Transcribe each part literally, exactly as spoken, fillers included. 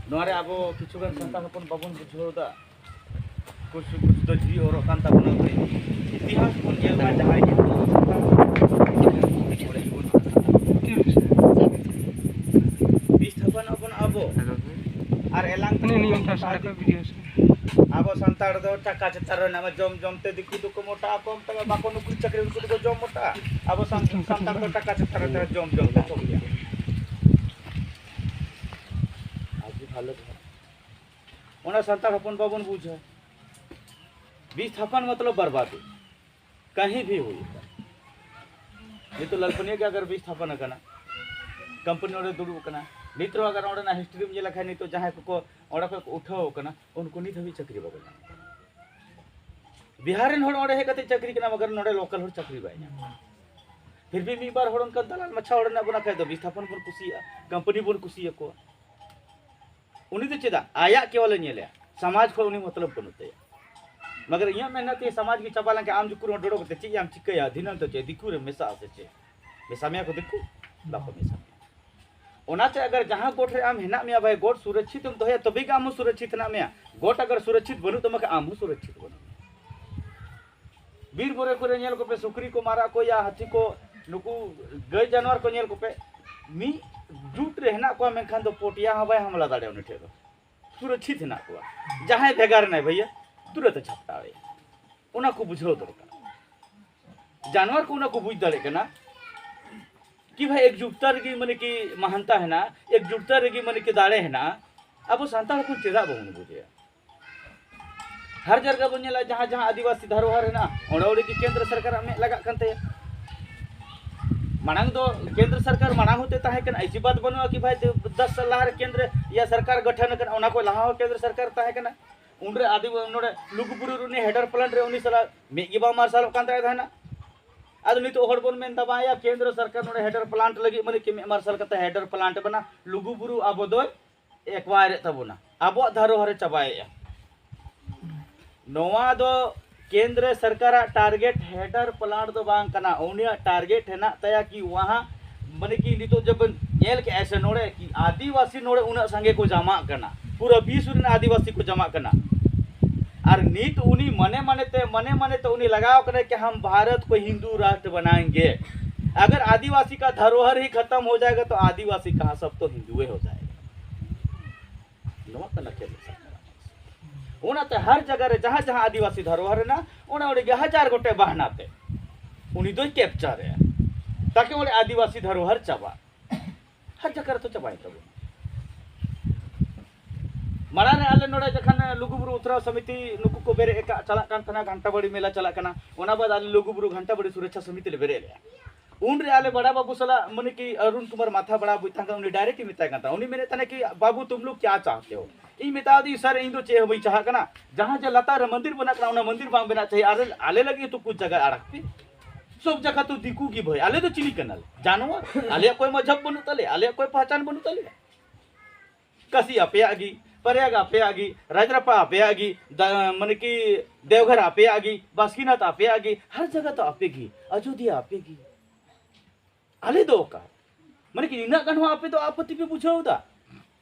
ᱱᱚᱣᱟ ᱨᱮ ᱟᱵᱚ ᱠᱤᱪᱷᱩ ᱜᱟᱱ ᱥᱟᱱᱛᱟᱲ ᱦᱚᱯᱚᱱ ᱵᱟᱵᱚᱱ ᱵᱩᱡᱷᱟᱹᱣ ᱮᱫᱟ᱾ ᱠᱩᱪ ᱠᱩᱪ ᱫᱚ ᱡᱤᱣᱤ ᱚᱨᱚᱜ ᱠᱟᱱ ᱛᱟᱵᱚᱱᱟ᱾ ᱤᱛᱤᱦᱟᱥ ᱵᱚᱱ ᱧᱮᱞ ᱢᱟ, ᱡᱟᱦᱟᱸᱭ ᱜᱮ ᱵᱤᱥ ᱛᱷᱟᱯᱚᱱ ᱟᱵᱚᱱ ᱟᱵᱚ᱾ ᱟᱨ ᱮᱞᱟᱝ ᱩᱱᱤ ᱩᱱᱤ ᱚᱱᱠᱟ ᱥᱟᱰᱮ ᱠᱚ ᱵᱷᱤᱰᱤᱭᱳ ᱥᱮ᱾ ᱟᱵᱚ ᱥᱟᱱᱛᱟᱲ ᱫᱚ ᱴᱟᱠᱟ ᱪᱮᱛᱟᱱ ᱨᱮ ᱢᱮᱱᱟᱜ ᱢᱟ, ᱡᱚᱢ ᱡᱚᱢ ᱛᱮ ᱫᱤᱠᱩ ᱫᱚᱠᱚ ᱢᱚᱴᱟᱜ ᱟᱠᱚ, ᱚᱱᱛᱮ ᱵᱟᱠᱚ ᱱᱩᱠᱨᱤ ᱪᱟᱹᱠᱨᱤ, ᱩᱱᱠᱩ ᱫᱚᱠᱚ ᱡᱚᱢ ᱢᱚᱴᱟᱜᱼᱟ᱾ ᱟᱵᱚ ᱥᱟᱱ-, ᱥᱟᱱᱛᱟᱲ ᱫᱚ ᱴᱟᱠᱟ ᱪᱮᱛᱟᱱ ᱨᱮ ᱡᱚᱢ ᱡᱚᱢ ᱛᱮ ᱪᱚᱞ ᱜᱮᱭᱟ᱾ ᱟᱹᱰᱤ ᱵᱷᱟᱞᱮ ᱠᱟᱛᱷᱟ᱾ ᱚᱱᱟ ᱥᱟᱱᱛᱟᱲ ᱦᱚᱯᱚᱱ ᱵᱟᱵᱚᱱ ᱵᱩᱡᱷᱟᱹᱣᱟ᱾ ᱵᱤᱥ ᱛᱷᱟᱯᱚᱱ ᱢᱚᱛᱞᱚᱵ ᱵᱟᱨᱵᱟᱫᱤ᱾ ᱠᱟᱹᱦᱤ ᱵᱷᱤ ᱦᱩᱭᱩᱜ ᱠᱟᱱᱟ᱾ ᱱᱤᱛᱚᱜ ᱞᱟᱞᱯᱟᱹᱱᱤᱭᱟᱹ ᱜᱮ ᱟᱜᱟᱨ ᱵᱤᱥ ᱛᱷᱟᱯᱚᱱ ᱟᱠᱟᱱᱟ, ᱠᱳᱢᱯᱟᱱᱤ ᱚᱸᱰᱮ ᱫᱩᱲᱩᱵ ᱟᱠᱟᱱᱟ, ᱱᱤᱛ ᱨᱮᱦᱚᱸ ᱟᱜᱟᱨ ᱚᱸᱰᱮᱱᱟᱜ ᱦᱤᱥᱴᱨᱤᱢ ᱧᱮᱞ ᱞᱮᱠᱷᱟᱱ, ᱱᱤᱛᱚᱜ ᱡᱟᱦᱟᱸᱭ ᱠᱚᱠᱚ ᱚᱸᱰᱮ ᱠᱷᱚᱱ ᱠᱚ ᱩᱴᱷᱟᱹᱣ ᱟᱠᱟᱱᱟ, ᱩᱱᱠᱩ ᱱᱤᱛ ᱦᱟᱹᱵᱤᱡ ᱪᱟᱹᱠᱨᱤ ᱵᱟᱠᱚ ᱧᱟᱢ ᱟᱠᱟᱫᱟ᱾ ᱵᱤᱦᱟᱨ ᱨᱮᱱ ᱦᱚᱲ ᱚᱸᱰᱮ ᱦᱮᱡ ᱠᱟᱛᱮ ᱪᱟᱹᱠᱨᱤ ᱠᱟᱱᱟ, ᱢᱟᱜᱟᱨ ᱱᱚᱰᱮ ᱞᱳᱠᱟᱞ ᱦᱚᱲ ᱪᱟᱹᱠᱨᱤ ᱵᱟᱭ ᱧᱟᱢ ᱮᱫᱟ᱾ ᱯᱷᱤᱨ ᱵᱷᱤ ᱢᱤᱫ ᱵᱟᱨ ᱦᱚᱲ ᱚᱱᱠᱟ ᱫᱟᱞᱟᱞ ᱢᱟᱪᱷᱟ ᱦᱚᱲ ᱢᱮᱱᱟᱜ ᱵᱚᱱᱟ ᱠᱷᱟᱡ ᱫᱚ ᱵᱤᱥᱛᱷᱟᱯᱚᱱ ᱵᱚᱱ ᱠᱩᱥᱤᱭᱟᱜᱼᱟ, ᱠᱳᱢᱯᱟᱱᱤ ᱵᱚᱱ ᱠᱩᱥᱤᱭᱟᱠᱚᱣᱟ᱾ ᱩᱱᱤ ᱫᱚ ᱪᱮᱫᱟᱜ ᱟᱭᱟᱜ ᱠᱮᱣᱚᱞᱮ ᱧᱮᱞᱮᱭᱟ, ᱥᱚᱢᱟᱡᱽ ᱠᱷᱚᱱ ᱩᱱᱤ ᱢᱚᱛᱞᱚᱵ ᱵᱟᱹᱱᱩᱜ ᱛᱟᱭᱟ᱾ ᱢᱟᱜᱟᱨ ᱤᱧᱟᱹᱜ ᱢᱮᱱ ᱛᱮ ᱥᱚᱢᱟᱡᱽ ᱜᱮ ᱪᱟᱵᱟ ᱞᱮᱱᱠᱷᱟᱱ ᱟᱢ ᱡᱩᱠᱩᱨ ᱦᱚᱸ ᱰᱚᱰᱚ ᱠᱟᱛᱮ ᱪᱮᱫ ᱮᱢ ᱪᱤᱠᱟᱹᱭᱟ? ᱫᱷᱤᱱᱟᱹᱱ ᱛᱮ ᱪᱮᱫ ᱫᱤᱠᱩ ᱨᱮ ᱢᱮᱥᱟᱜ ᱟᱥᱮ ᱪᱮᱫ? ᱢᱮᱥᱟ ᱢᱮᱭᱟ ᱠᱚ ᱫᱤᱠᱩ? ᱵᱟᱠᱚ ᱢᱮᱥᱟ ᱢᱮᱭᱟ᱾ ᱚᱱᱟᱛᱮ ᱟᱜᱟᱨ ᱡᱟᱦᱟᱸ ᱜᱚᱴ ᱨᱮ ᱟᱢ ᱦᱮᱱᱟᱜ ᱢᱮᱭᱟ ᱵᱷᱟᱭ, ᱜᱚᱴ ᱥᱩᱨᱚᱠᱪᱷᱤᱛ ᱮᱢ ᱫᱚᱦᱚᱭᱟ ᱛᱚᱵᱮ ᱜᱮ ᱟᱢ ᱦᱚᱸ ᱥᱩᱨᱚᱠᱪᱷᱤᱛ ᱦᱮᱱᱟᱜ ᱢᱮᱭᱟ᱾ ᱜᱚᱴ ᱟᱜᱟᱨ ᱥᱩᱨᱚᱠᱪᱷᱤᱛ ᱵᱟᱹᱱᱩᱜ ᱛᱟᱢᱟ ᱠᱷᱟᱱ ᱟᱢ ᱦᱚᱸ ᱥᱩᱨᱚᱠᱪᱷᱤᱛ ᱵᱟᱹᱱᱩᱜ ᱢᱮᱭᱟ᱾ ᱵᱤᱨ ᱵᱩᱨᱩ ᱠᱚᱨᱮ ᱧᱮᱞ ᱠᱚᱯᱮ, ᱥᱩᱠᱨᱤ ᱠᱚ, ᱢᱟᱨᱟᱜ ᱠᱚ, ᱭᱟ ᱦᱟᱹᱛᱤ ᱠᱚ, ᱱᱩᱠᱩ ᱜᱟᱹᱭ ᱡᱟᱱᱣᱟᱨ ᱠᱚ ᱧᱮᱞ ᱠᱚᱯᱮ, ᱢᱤᱫ ᱡᱩᱴ ᱨᱮ ᱦᱮᱱᱟᱜ ᱠᱚᱣᱟ, ᱢᱮᱱᱠᱷᱟᱱ ᱫᱚ ᱯᱚᱴᱤᱭᱟ ᱦᱚᱸ ᱵᱟᱭ ᱦᱟᱢᱞᱟ ᱫᱟᱲᱮᱭᱟᱜᱼᱟ ᱩᱱᱤ ᱴᱷᱮᱱ ᱫᱚ᱾ ᱥᱩᱨᱚᱠᱪᱷᱤᱛ ᱦᱮᱱᱟᱜ ᱠᱚᱣᱟ᱾ ᱡᱟᱦᱟᱸᱭ ᱵᱷᱮᱜᱟᱨ ᱮᱱᱟᱭ ᱵᱷᱟᱹᱭᱟ, ᱛᱩᱨᱟᱹᱛ ᱮ ᱡᱷᱟᱯᱴᱟᱣ ᱮᱭᱟ᱾ ᱚᱱᱟ ᱠᱚ ᱵᱩᱡᱷᱟᱹᱣ ᱫᱚᱨᱠᱟᱨ᱾ ᱡᱟᱱᱣᱟᱨ ᱠᱚ ᱚᱱᱟ ᱠᱚ ᱵᱩᱡᱽ ᱫᱟᱲᱮᱭᱟᱜ ᱠᱟᱱᱟ ᱠᱤ ᱵᱷᱟᱭ, ᱮᱠᱡᱩᱴᱛᱟ ᱨᱮᱜᱮ ᱢᱟᱱᱮ ᱠᱤ ᱢᱟᱦᱟᱱᱛᱟ ᱦᱮᱱᱟᱜᱼᱟ, ᱮᱠᱡᱩᱴᱛᱟ ᱨᱮᱜᱮ ᱢᱟᱱᱮ ᱠᱤ ᱫᱟᱲᱮ ᱦᱮᱱᱟᱜᱼᱟ᱾ ᱟᱵᱚ ᱥᱟᱱᱛᱟᱲ ᱦᱚᱯᱚᱱ ᱪᱮᱫᱟᱜ ᱵᱟᱵᱚᱱ ᱵᱩᱡᱷᱟᱹᱣᱟ? ᱦᱟᱨ ᱡᱟᱭᱜᱟ ᱵᱚᱱ ᱧᱮᱞᱟ, ᱡᱟᱦᱟᱸ ᱡᱟᱦᱟᱸ ᱟᱹᱫᱤᱵᱟᱹᱥᱤ ᱫᱷᱟᱨᱚ ᱦᱟᱨ ᱦᱮᱱᱟᱜᱼᱟ, ᱚᱸᱰᱮ ᱚᱸᱰᱮ ᱜᱮ ᱠᱮᱱᱫᱨᱚ ᱥᱚᱨᱠᱟᱨᱟᱜ ᱢᱮᱫ ᱞᱟᱜᱟᱜ ᱠᱟᱱ ᱛᱟᱭᱟ᱾ ᱢᱟᱲᱟᱝ ᱫᱚ ᱠᱮᱱᱫᱨᱚ ᱥᱚᱨᱠᱟᱨ ᱢᱟᱲᱟᱝ ᱦᱚᱸᱛᱮ ᱛᱟᱦᱮᱸ ᱠᱟᱱᱟ, ᱤᱥᱤ ᱵᱟᱛ ᱵᱟᱹᱱᱩᱜᱼᱟ ᱠᱤ ᱵᱷᱟᱭ, ᱫᱚᱥ ᱥᱟᱞ ᱞᱟᱦᱟ ᱨᱮ ᱠᱮᱱᱫᱨᱚ ᱭᱟ ᱥᱚᱨᱠᱟᱨ ᱜᱚᱴᱷᱚᱱ ᱟᱠᱟᱱᱟ, ᱚᱱᱟ ᱠᱚ ᱞᱟᱦᱟ ᱦᱚᱸ ᱠᱮᱱᱫᱨᱚ ᱥᱚᱨᱠᱟᱨ ᱛᱟᱦᱮᱸ ᱠᱟᱱᱟ᱾ ᱩᱱᱨᱮ ᱟᱹᱫᱤᱵᱟᱹ-, ᱱᱚᱰᱮ ᱞᱩᱜᱩᱵᱩᱨᱩ ᱨᱮ ᱩᱱᱤ ᱦᱮᱰᱟᱨ ᱯᱞᱟᱱᱴ ᱨᱮ ᱩᱱᱤ ᱥᱟᱞᱟᱜ ᱢᱤᱫ ᱜᱮ ᱵᱟᱝ ᱢᱟᱨᱥᱟᱞᱚᱜ ᱠᱟᱱ ᱛᱟᱭ ᱛᱟᱦᱮᱱᱟ᱾ ᱟᱫᱚ ᱱᱤᱛᱚᱜ ᱦᱚᱲ ᱵᱚᱱ ᱢᱮᱱ ᱫᱟ, ᱵᱟᱝᱭᱟ, ᱠᱮᱱᱫᱨᱚ ᱥᱚᱨᱠᱟᱨ ᱱᱚᱰᱮ ᱦᱮᱰᱟᱨ ᱯᱞᱟᱱᱴ ᱞᱟᱹᱜᱤᱫ ᱢᱟᱱᱮ ᱠᱤ ᱢᱮᱫ ᱢᱟᱨᱥᱟᱞ ᱠᱟᱛᱮ ᱦᱮᱰᱟᱨ ᱯᱞᱟᱱᱴ ᱵᱮᱱᱟ, ᱞᱩᱜᱩᱵᱩᱨᱩ ᱟᱵᱚ ᱫᱚᱭ ᱮᱠᱣᱟᱭᱟᱨᱮᱫ ᱛᱟᱵᱚᱱᱟ, ᱟᱵᱚᱣᱟᱜ ᱫᱷᱟᱨᱚ ᱦᱟᱨᱮ ᱪᱟᱵᱟᱭᱮᱫᱼᱟ᱾ ᱱᱚᱣᱟ ᱫᱚ ᱠᱮᱱᱫᱨᱚ ᱥᱚᱨᱠᱟᱨᱟᱜ ᱴᱟᱨᱜᱮᱴ ᱦᱮᱰᱟᱨ ᱯᱞᱟᱱᱴ ᱫᱚ ᱵᱟᱝ ᱠᱟᱱᱟ᱾ ᱩᱱᱤᱭᱟᱜ ᱴᱟᱨᱜᱮᱴ ᱦᱮᱱᱟᱜ ᱛᱟᱭᱟ ᱠᱤ ᱣᱟᱦᱟ, ᱢᱟᱱᱮ ᱠᱤ ᱱᱤᱛᱚᱜ ᱡᱚᱵ ᱧᱮᱞ ᱠᱮᱜᱼᱟᱭ ᱥᱮ ᱱᱚᱰᱮ ᱠᱤ ᱟᱹᱫᱤᱵᱟᱹᱥᱤ ᱱᱚᱰᱮ ᱩᱱᱟᱹᱜ ᱥᱟᱸᱜᱮ ᱠᱚ ᱡᱟᱢᱟᱜ ᱠᱟᱱᱟ, ᱯᱩᱨᱟᱹ ᱵᱤᱥᱣ ᱨᱮᱱ ᱟᱹᱫᱤᱵᱟᱹᱥᱤ ᱠᱚ ᱡᱟᱢᱟᱜ ᱠᱟᱱᱟ᱾ ᱟᱨ ᱱᱤᱛ ᱩᱱᱤ ᱢᱚᱱᱮ ᱢᱚᱱᱮ ᱛᱮ, ᱢᱚᱱᱮ ᱢᱚᱱᱮ ᱛᱮ ᱩᱱᱤ ᱞᱟᱜᱟᱣ ᱠᱟᱱᱟᱭ ᱠᱤ ᱦᱟᱢ ᱵᱷᱟᱨᱚᱛ ᱠᱚ ᱦᱤᱱᱫᱩ ᱨᱟᱥᱴᱨ ᱵᱟᱱᱟᱭᱮᱝᱜᱮ, ᱟᱜᱟᱨ ᱟᱹᱫᱤᱵᱟᱹᱥᱤ ᱠᱟ ᱫᱷᱟᱨᱚᱦᱟᱨ ᱦᱤ ᱠᱷᱟᱛᱟᱢ ᱦᱳ ᱡᱟᱭᱮᱜᱟ ᱛᱚ ᱟᱹᱫᱤᱵᱟᱹᱥᱤ ᱠᱟᱦᱟᱸ ᱥᱟᱵ ᱛᱚ ᱦᱤᱱᱫᱩ ᱦᱳ ᱡᱟᱭᱮᱜᱟ᱾ ᱱᱚᱣᱟ ᱠᱟᱱᱟ ᱠᱷᱮᱞ᱾ ᱚᱱᱟᱛᱮ ᱦᱟᱨ ᱡᱟᱭᱜᱟ ᱨᱮ ᱡᱟᱦᱟᱸ ᱡᱟᱦᱟᱸ ᱟᱹᱫᱤᱵᱟᱹᱥᱤ ᱫᱷᱟᱨᱚᱦᱟᱨ ᱨᱮᱱᱟᱜ, ᱚᱱᱟ ᱚᱸᱰᱮ ᱜᱮ ᱦᱟᱡᱟᱨ ᱜᱚᱴᱮᱡ ᱵᱟᱦᱱᱟ ᱛᱮ ᱩᱱᱤ ᱫᱚᱭ ᱠᱮᱯᱪᱟᱨᱮᱜᱼᱟ, ᱛᱟᱠᱤ ᱚᱸᱰᱮ ᱟᱹᱫᱤᱵᱟᱹᱥᱤ ᱫᱷᱟᱨᱚᱦᱟᱨ ᱪᱟᱵᱟᱜ᱾ ᱦᱟᱨ ᱡᱟᱭᱜᱟ ᱨᱮᱛᱚ ᱪᱟᱵᱟᱭᱮᱱ ᱛᱟᱵᱚᱱᱟ᱾ ᱢᱟᱲᱟᱝ ᱨᱮ ᱟᱞᱮ ᱱᱚᱰᱮ ᱡᱚᱠᱷᱚᱱ ᱞᱩᱜᱩᱵᱩᱨᱩ ᱩᱛᱷᱨᱟᱣ ᱥᱚᱢᱤᱛᱤ ᱱᱩᱠᱩ ᱠᱚ ᱵᱮᱨᱮᱫ ᱟᱠᱟᱫ, ᱪᱟᱞᱟᱜ ᱠᱟᱱ ᱛᱟᱦᱮᱱᱟ, ᱜᱷᱟᱱᱴᱟᱵᱟᱲᱤ ᱢᱮᱞᱟ ᱪᱟᱞᱟᱜ ᱠᱟᱱᱟ, ᱚᱱᱟ ᱵᱟᱫ ᱟᱞᱮ ᱞᱩᱜᱩᱵᱩᱨᱩ ᱜᱷᱟᱱᱴᱟᱵᱟᱲᱤ ᱥᱩᱨᱚᱠᱪᱷᱟ ᱥᱚᱢᱤᱛᱤ ᱞᱮ ᱵᱮᱨᱮᱫ ᱞᱮᱜᱼᱟ᱾ ᱩᱱᱨᱮ ᱟᱞᱮ ᱵᱟᱲᱟ ᱵᱟᱹᱵᱩ ᱥᱟᱞᱟᱜ, ᱢᱟᱱᱮ ᱠᱤ, ᱚᱨᱩᱱ ᱠᱩᱢᱟᱨ ᱢᱟᱛᱷᱟ ᱵᱟᱲᱟ ᱵᱩᱡᱽ ᱛᱟᱦᱮᱸ ᱠᱟᱱᱟ, ᱩᱱᱤ ᱢᱮᱱᱮᱫ ᱛᱟᱦᱮᱱᱟ ᱠᱤ, "ᱵᱟᱹᱵᱩ, ᱛᱩᱢ ᱞᱳᱜ ᱠᱭᱟ ᱪᱟᱦᱛᱮ ᱦᱳ?" ᱤᱧ ᱢᱮᱛᱟᱣ ᱫᱤᱧ, "ᱥᱟᱨ, ᱤᱧ ᱫᱚ ᱪᱮᱫ ᱦᱚᱸ ᱵᱟᱹᱧ ᱪᱟᱦᱟᱜ ᱠᱟᱱᱟ, ᱡᱟᱦᱟᱸ ᱡᱮ ᱞᱟᱛᱟᱨ ᱨᱮ ᱢᱚᱱᱫᱤᱨ ᱵᱮᱱᱟᱜ ᱠᱟᱱᱟ, ᱚᱱᱟ ᱢᱚᱱᱫᱤᱨ ᱵᱟᱝ ᱵᱮᱱᱟᱜ ᱪᱟᱦᱤᱭᱮ, ᱟᱞᱮ, ᱟᱞᱮ ᱞᱟᱹᱜᱤᱫ ᱦᱚᱸᱛᱚ ᱠᱩᱪ ᱡᱟᱭᱜᱟ ᱟᱲᱟᱜ ᱯᱮ᱾ ᱥᱚᱵ ᱡᱟᱭᱜᱟ ᱛᱚ ᱫᱤᱠᱩ ᱜᱮ ᱵᱷᱟᱹᱭ, ᱟᱞᱮ ᱫᱚ ᱪᱤᱞᱤ ᱠᱟᱱᱟᱞᱮ? ᱡᱟᱱᱣᱟᱨ? ᱟᱞᱮᱭᱟᱜ ᱠᱚᱭ ᱢᱟᱡᱷᱟᱵ ᱵᱟᱹᱱᱩᱜ ᱛᱟᱞᱮᱭᱟ, ᱟᱞᱮᱭᱟᱜ ᱠᱚᱭ ᱯᱟᱦᱪᱟᱱ ᱵᱟᱹᱱᱩᱜ ᱛᱟᱞᱮᱭᱟ᱾ ᱠᱟᱥᱤ ᱟᱯᱮᱭᱟᱜ ᱜᱮ, ᱯᱨᱟᱭᱟᱜᱽ ᱟᱯᱮᱭᱟᱜ ᱜᱮ, ᱨᱟᱡᱽᱨᱟᱯᱟ ᱟᱯᱮᱭᱟᱜ ᱜᱮ, ᱫᱟ-, ᱢᱟᱱᱮ ᱠᱤ ᱫᱮᱣᱜᱷᱚᱨ ᱟᱯᱮᱭᱟᱜ ᱜᱮ, ᱵᱟᱥᱠᱤᱱᱟᱛᱷ ᱟᱯᱮᱭᱟᱜ ᱜᱮ, ᱦᱟᱨ ᱡᱟᱭᱜᱟ ᱛᱚ ᱟᱯᱮ ᱜᱮ, ᱟᱡᱚᱫᱤᱭᱟ ᱟᱯᱮ ᱜᱮ᱾ ᱟᱞᱮ ᱫᱚ ᱚᱠᱟ? ᱢᱟᱱᱮ ᱠᱤ ᱤᱱᱟᱹᱜ ᱜᱟᱱ ᱦᱚᱸ ᱟᱯᱮ ᱫᱚ ᱟᱯᱚᱛᱤ ᱯᱮ ᱵᱩᱡᱷᱟᱹᱣ ᱮᱫᱟ?"